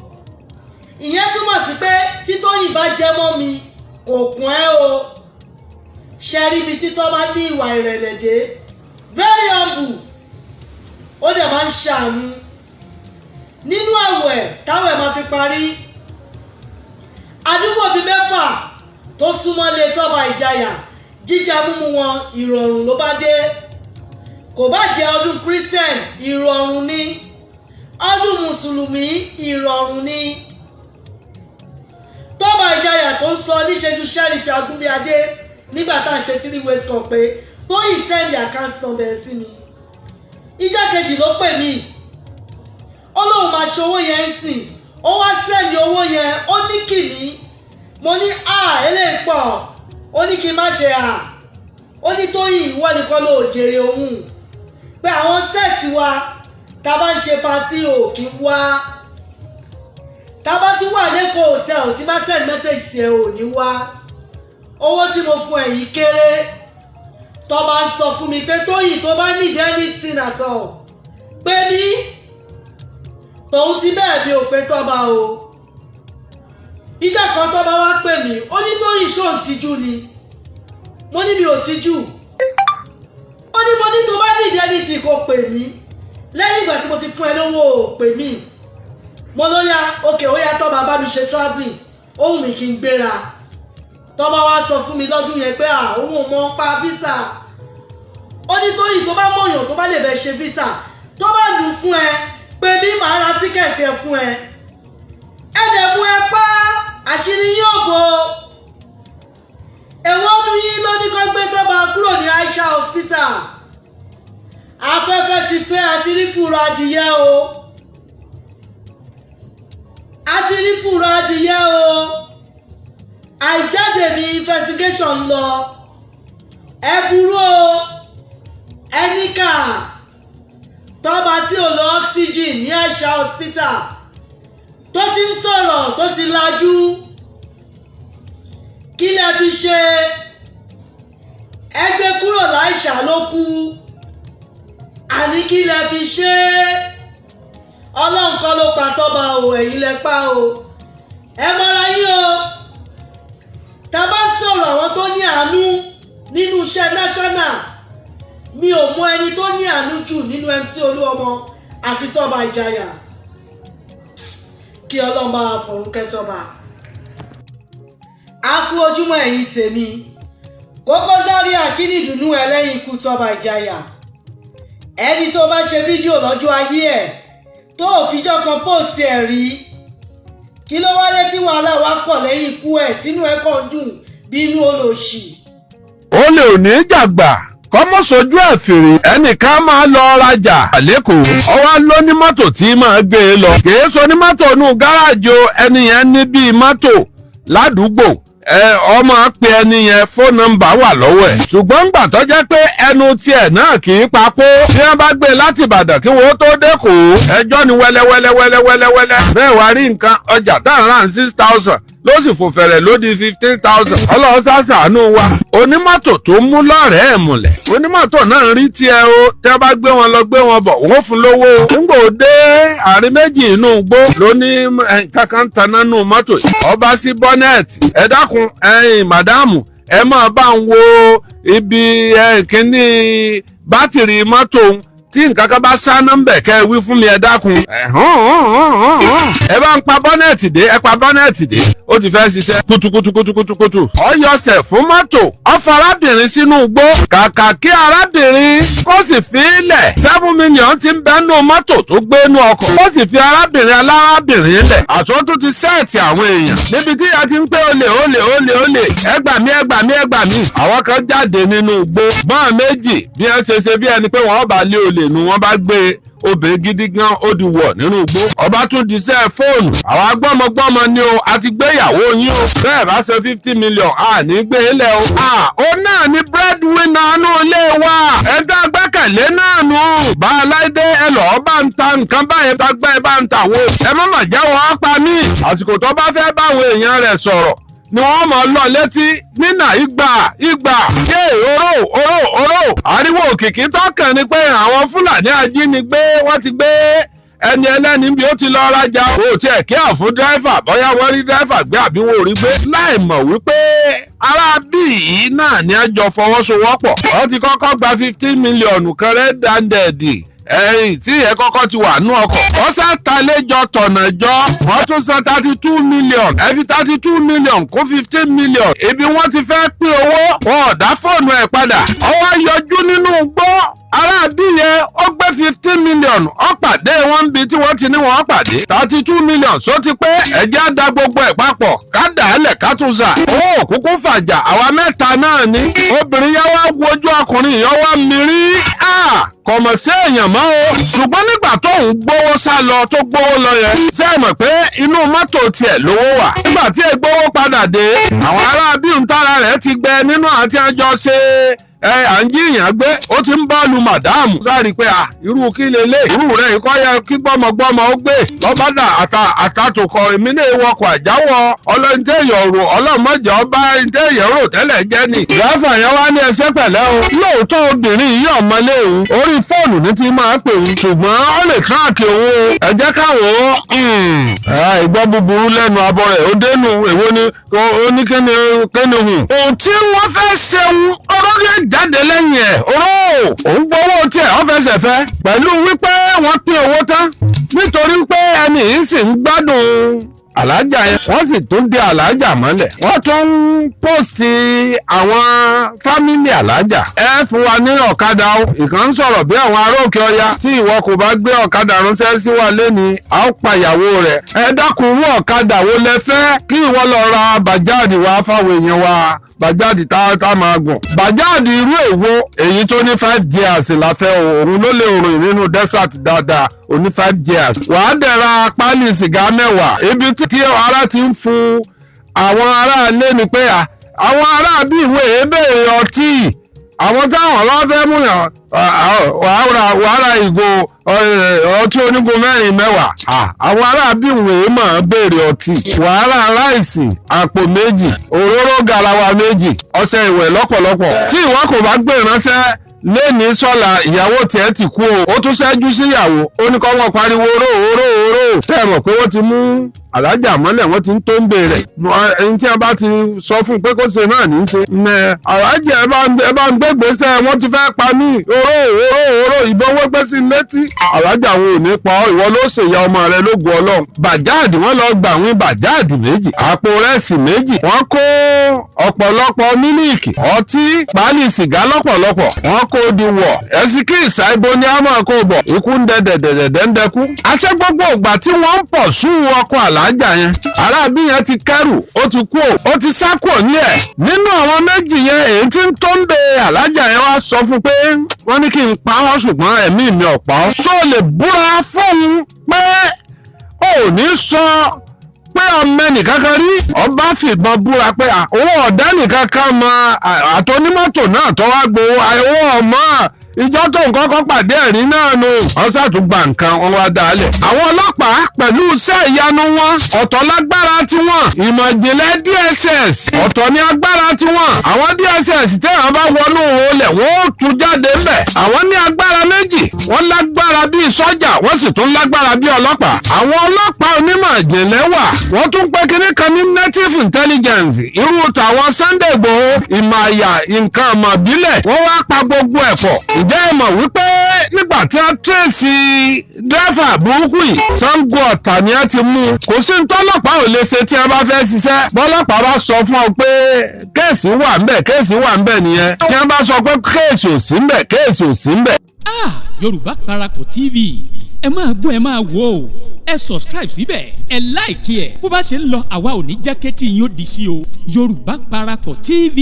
Ìyẹn túmọ̀ sí pé tí Tóyìn bá jẹ́ mọ́ mi, kò kún ẹ́ o. Ṣe rí ibi tí tọ́ bá ní ìwà ìrẹ̀lẹ̀ dé? Very humble, ó dẹ̀ máa ń ṣàánú. Nínú àwẹ̀ táwọn ẹ̀ máa fi parí, àdúgbò bíi mẹ́fà tó súnmọ́ lé Tọ́ba Ìjayà, jíjẹ múmu wọn ìrọ̀rùn ló bá dé. Kò bá jẹ́ ọdún Christian, ìrọ̀rùn ni, ọdún Mùsùlùmí, ìrọ̀rùn ni. Tọ́ba Ìjayà tó ń sọ níṣẹ́jú Sheriff Agunbíadé nígbà tá à ń ṣe three ways kan pé Tóyìn, send account number sí mi. Ìjọ́ kejì ló pè mí, ó lóun máa ṣe owó yẹn ń sìn. Ó wá send owó yẹn, ó ní kìmí. Mo ní à, eléyìí pọ̀. Ó ní kí n má ṣe à. Ó ní Tóyìn, ìwọ nìkan ló jèrè òun, pé àwọn set wa, tá a bá ń ṣe party, ò kí ń wá. Tá a bá tún wà lẹ́kọ̀ọ́ hotel, tí bá send message sí ẹ, ò ní wá. Owó tí mo fún ẹ yìí kéré. Tó bá ń sọ fún mi pé Tóyìn, tó bá need anything at all, pé mi tòun ti bẹ́ẹ̀, mi ò pé Tọ́ba o. Ìjọ kan, Tọ́ba wá pè mí, ó ní Tóyìn, ṣó ń tijú ni? Mo ní mi ò tijú. Ó ní mo ní tó bá need anything, kó pè mí. Lẹ́yìn ìgbà tí mo ti fún ẹ lówó, ò pè mí. Mo ló yá, òkè ó yá. Tọ́ba bá mi ṣe travelling, ó wù mí kí n gbéra. Tọ́ba wá sọ fún mi lọ́dún yẹn pé à, òun ò mọ pa visa. Ó ní Tóyìn, tó bá mọ̀yàn tó bá lè bẹ̀ ṣe visa, tó bá lù fún ẹ, pé bí màá ra ticket ẹ fún ẹ. Ẹ dẹ̀ mú ẹ pa, àṣírí yóò bò. Èwo nu yín ló ní kó gbé Tọ́ba kúrò ní Aisha Hospital? Afẹ́fẹ́ ti fẹ́, àti rí fùrọ̀ adìyẹ o, àti rí fùrọ̀ adìyẹ o. Àìjáde mi, investigation lọ. Ẹ burú o, ẹnìkà. Tọ́ba tí ò lọ oxygen ní Aisha Hospital, tó ti ń sọ̀rọ̀, tó ti lajú, kí lẹ fi ṣe? Ẹ gbé kúrò láìsà ló kú. Àní kí lẹ fi ṣe? Ọlọ́run kọ́ ló pa Tọ́ba o, ẹ̀yin lẹ pa o. Ẹ mọ́ra yín o. Tá a bá sọ̀rọ̀ àwọn tó ní àánú nínú iṣẹ́ national, mi ò mọ ẹni tó ní àánú jù nínú MC Olúọmọ àti Tọ́ba Ìjayà. Kí Ọlọ́run bá wa fọ̀run kẹ́ Tọ́ba. A kú ojúmọ́, ẹ̀yin tèmi. Koko Zaria, kí ni ìdùnnú ẹ lẹ́yìn ikú Tọ́ba Ìjayà? Ẹni tó bá ṣe fídíò lọ́jọ́ ayé ẹ̀ tó ò fijọ́ kan post ẹ̀ rí, kí ló wá dé tí wàhálà wá pọ̀ lẹ́yìn ikú ẹ̀, tínú ẹ̀ kàn dùn bí inú olòṣì? Ó lè ò ní jàgbà kọ́mọ́ sojú ẹ̀ fèrè. Ẹnìkan máa lọ rajà lẹ́kọ̀ọ́, ọwọ́ ló ní mọ́tò tí máa gbé e lọ. Kìí so ní mọ́tò inú gáràjì o. Ẹni yẹn ní bíi mọ́tò ládùúgbò ẹ, ọmọ pe ẹni yẹn, phone number wà lọ́wọ́ ẹ̀. Ṣùgbọ́n ńgbà tó jẹ́ pé ẹnu tiẹ̀ náà kì í papò, bí wọ́n bá gbé láti Ìbàdàn kí wọ́n tó dẹ́kọ̀ọ́, ẹjọ́ ni wẹ́lẹ́wẹ́lẹ́ wẹ́lẹ́wẹ́lẹ́. Bẹ́ẹ̀ wá rí nǹkan ọjà tá à ń rà ní 6,000 ló sì fò fẹ̀rẹ̀ ló di 15,000. Ọlọ́run ṣàṣàánú wa. Onímọ́tò tó mú lọ́rẹ̀ẹ́ múlẹ̀, onímọ́tò náà ń rí tiẹ̀ o. Tẹ́ bá gbé wọn lọ, gbé wọn bọ̀, wọ́n fún lówó. Ńgbò dé àárín méjì inú igbó ló ní kankan taná nù mọ́tò yìí. Ọba sí bonnet. Ẹ dákun, ẹ̀yin màdáàmù, ẹ máa bá ń wo ibi kíní bátìrì mọ́tò ń, tí nǹkan kan bá sáná ń bẹ̀, kẹ́ ẹ wí fún mi, ẹ dákun. Ẹ bá ń pa bonnet dé, ẹ pa bonnet dé. Ó ti fẹ́ ṣiṣẹ́ kutukutukutukutu. Ọyọsẹ̀ fún mọ́tò, ọfọ arábìnrin sínú igbó. Kàkà kí arábìnrin kó sì fi í lẹ̀, 7 million ti ń bẹ́nu mọ́tò tó gbé inú ọkọ̀, ó sì fi arábìnrin alárábìnrin lẹ̀. Àtúntò ti set àwọn èèyàn níbi tí a ti ń pé olè, olè, olè, olè, ẹ gbà mí, ẹ gbà mí, ẹ gbà mí. Àwọn kan jáde nínú igbó bọ́n méjì, bí wọ́n ṣe ṣe bí ẹni pé wọ́n bá lé olè nu, wọ́n bá gbé obìnrin gidi gan, ó di wọ̀ nínú igbó. Ọba tún di sẹ́ fóònù àwọn agbọ́mọgbọ́mọ ni o, àti gbéyàwó yín o, bẹ́ẹ̀ bá ṣe 50 million a ní gbé e lẹ̀ o. Ó náà ní breadwinner nù ilé wa, ẹ̀dá gbẹ́kẹ̀lé náà nù. Bá aláìdé, ẹ lọ́ọ́ bá ń ta nǹkan báyìí, ta gbẹ́ bá ń ta wo, ẹ má mà jẹ́ wọ́n pa mí. Àsìkò tó bá fẹ́ báwọn èèyàn rẹ̀ sọ̀rọ̀ ni wọ́n mọ̀ lọ létí nínà ìgbà ìgbà yé oró oró oró. Ariwo òkìkí tọkàn ni pé àwọn Fúlàní ajínigbé wọ́n ti gbé ẹni ẹlẹ́ni bí ó ti lọ rajà. Ó tiẹ̀ kí àfún driver, bóyá wọ́n rí driver gbé àbí wọn ò rí gbé, láì mọ̀ wípé ará bíi náà ni a jọ fọwọ́sowọ́pọ̀. Wọ́n ti kọ́kọ́ gba 15 million kan red handed, ẹ̀yìn tí ìyẹn kọ́kọ́ ti wà nú ọkọ̀. Wọ́n sá talẹ́jọ tọ̀nà jọ, wọ́n tún san 32 million. Ẹ fi 32 million kún 15 million. Ibi wọ́n ti fẹ́ pín owó, wọn ò dá fóònù ẹ̀ padà. Ọwọ́ yọjú nínú igbó, aráàbí yẹn ó gbé 15 million, ó pàdé wọn bí tí wọ́n ti ní wọ́n pàdé. 32 million só ti pé, ẹ̀jẹ̀ á da gbogbo ẹ̀ papọ̀, ká dà á lẹ̀, ká tún sà. Owó òkúkú fàjà, àwa mẹ́ta náà ní. Obìnrin yẹn wá wojú ọkùnrin yẹn, wá mírí, kò mọ̀ sí èèyàn mọ́ o. Ṣùgbọ́n nígbà tó ń gbowó sá lọ, tó gbowó lọ yẹn, ṣé ẹ mọ̀ pé inú mọ́tò tiẹ̀ lówó wà? Nígbà tí ègbówó padà dé, àwọn ará bíi ntara rẹ̀ ti gbẹ nínú àti àjọ ṣe ẹ à ń jíyàn gbé, ó ti ń bọ́ọ̀lù màdáàmù sáré pé à irú kí lélẹ̀, irú rẹ̀ ikọ́ yẹ kí gbọ́mọgbọ́mọ ó gbé lọ́bàdà àtàtòkọ. Èmi náà wọkọ̀ àjáwọ̀ ọlọ́ntẹ́yọ̀ rò, ọlọ́mọdé ọba ntẹ́yẹ̀ rò tẹ́lẹ̀ jẹ́ ni. Driver yẹn wá ní ẹsẹ̀ pẹ̀lẹ́ o. Lóòótọ́ obìnrin yìí ọ̀mọlé òun, orí fóònù ní ti máa pè òun, ṣùgbọ́n ó lè track òun o. Ẹ jẹ́ káwọn ìgbọ́ búburú lẹ́nu abọ́ rẹ̀ ó dénú. Èwo ni ó ní kíni kíni hùn. Ohun tí wọ́n fẹ́ ṣeun ọ̀rọ̀ yẹn jáde lẹ́yìn ẹ̀ oró òun gbowó tiẹ̀, ó fẹsẹ̀ fẹ́ pẹ̀lú wípé wọ́n pín owó tán, nítorí pé ẹni yìí sì ń gbádùn alájà yẹn, wọ́n sì tún dé alájà mọ́lẹ̀, wọ́n tún ń post àwọn family alájà. Ẹ fún wa ní ọ̀kadà o. Ìkan ń sọ̀rọ̀ bí àwọn ará òkè ọya, tí ìwọ kò bá gbé ọ̀kadà ránṣẹ́ sí wa lẹ́ni, a ó pa ìyàwó rẹ̀. Ẹ dákun, irú ọ̀kadà wo lẹ fẹ́? Kí ìwọ lọ ra bàjáàdì wá fáwọn èèyàn wa, bàjáàdì tá máa gùn. Bàjáàdì irú èwo? Èyí tó ní five gears la fẹ́ o, òun ló lè rìn nínú desert dáadáa. Oní five gears. Wàá dẹ̀ra pálí sìgá 10. Ibi tí ara ti ń fún àwọn aráalé ni pé àwọn ará bí ìwé èébèrè ọtí, àwọn táwọn bá fẹ́ mú yàn, wàá ra ìgò ọtí onígun mẹ́rin 10. Àwọn ará bí ìwé máa béèrè ọtí. Wàá ra ráìsì àpò 2, òróró garawa 2, ọṣẹ ìwẹ̀ lọ́pọ̀lọpọ̀. Tí ìwọ kò bá gbé ìránṣẹ́ lẹ́ni sọ́la, ìyàwó tiẹ̀ ti kú o. Ó tún ṣẹ́jú síyàwó, ó ní kọ́ wọn pariwo oró oró oró. Tẹ́ ẹ mọ̀ pé wọ́n ti mú alájà mọ́lẹ̀, wọ́n ti ń tó ń bè rẹ̀. Ẹni tí a bá ti sọ fún un pé kó ṣe náà ní í ṣe. Ẹ alájà, ẹ bá ń gbégbèsè, wọ́n ti fẹ́ pa mí, oró, oró, oró, ìbọn wọ́n gbé sí létí. Alájà, wọn ò ní pa ọ́, ìwọ ló ṣèyá ọmọ rẹ lógun Ọlọ́run. Bàjáàdì, wọ́n lọ gbà wín bàjáàdì 2, àpò rẹ́sì 2, wọ́n kó ọ̀pọ̀lọpọ̀ mílíìkì, ọtí, páálí sìgá lọ́pọ̀lọpọ̀, wọ́n kó di wọ̀. Ẹ̀sìnkì ìsáìbò ni a máa kó bọ̀, ikú ń dẹ̀dẹ̀dẹ̀dẹ̀ ń dẹkú. Àṣẹ gbogbo ìgbà tí wọ́n ń pọ̀ sún ọkọ̀ àlájà yẹn, aráabí yẹn ti kẹ́rù, ó ti kú, ó ti sá kúrò ní ẹ̀. Nínú àwọn 2 yẹn, èyí tí ń tó ń de àlájà yẹn wá sọ fún pé wọ́n ní kí n pa ọ́, ṣùgbọ́n ẹ̀mí mi ò pa ọ́. Ṣó lè búra fóun pé ò ní sọ pé ọmọ ẹnìkan kan rí? Ọba fìbọn búra pé owó ọ̀dá nìkan kan mọ àtọ́nímọ́tò náà tó wá gbowó owó ọmọ ìjọ tó nǹkan kọ́ pàdé ẹ̀rín náà nù. Wọ́n ṣàtúgbà nǹkan wọn wá dálẹ̀. Àwọn ọlọ́pàá pẹ̀lú iṣẹ́ ìyanu wọn, ọ̀tọ̀ lágbára tiwọn. Ìmọ̀ ìjìnlẹ̀ DSS, ọ̀tọ̀ ní agbára tiwọn. Àwọn DSS, tẹ́wọ̀n bá wọnú olè, wọ́n ó tú jáde ńbẹ̀. Àwọn ní agbára 2: wọ́n lágbára bíi sọ́jà, wọ́n sì tún lágbára bíi ọlọ́pàá. Àwọn ọlọ́pàá onímọ̀ ìjìnlẹ̀ wà. Wọ́n tún pé kinní kan ní native intelligence, irú tàwọn Sunday Igboho, ìmọ̀ àyà, nǹkan ọmọ ìbílẹ̀, wọ́n wá pa gbogbo ẹ̀ pọ̀. Ǹjẹ́ ẹ mọ̀ wípé nígbà tí a trace driver burúkú yìí, Sango Ọ̀tà ni a ti mú un. Kò sí ntọ́lọ́pàá ò lè ṣe tí a bá fẹ́ ṣiṣẹ́. Bọ́lọ́pàá bá sọ fún ọ pé case wà ńbẹ̀, case wà ńbẹ̀ nìyẹn. Tí a bá sọ pé case ò sí ńbẹ̀, case ò sí ńbẹ̀. Ah, Yorùbá Parapọ̀ TV, ẹ máa gbọ́, ẹ máa wò ó. Ẹ subscribe síbẹ̀, ẹ like ẹ̀. Bó bá ṣe ń lọ, àwa ò ní jẹ́ kétí yín ó di sí o. Yorùbá Parapọ̀ TV,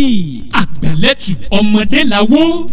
àgbàlẹ́tù ọmọdé làwọ̀.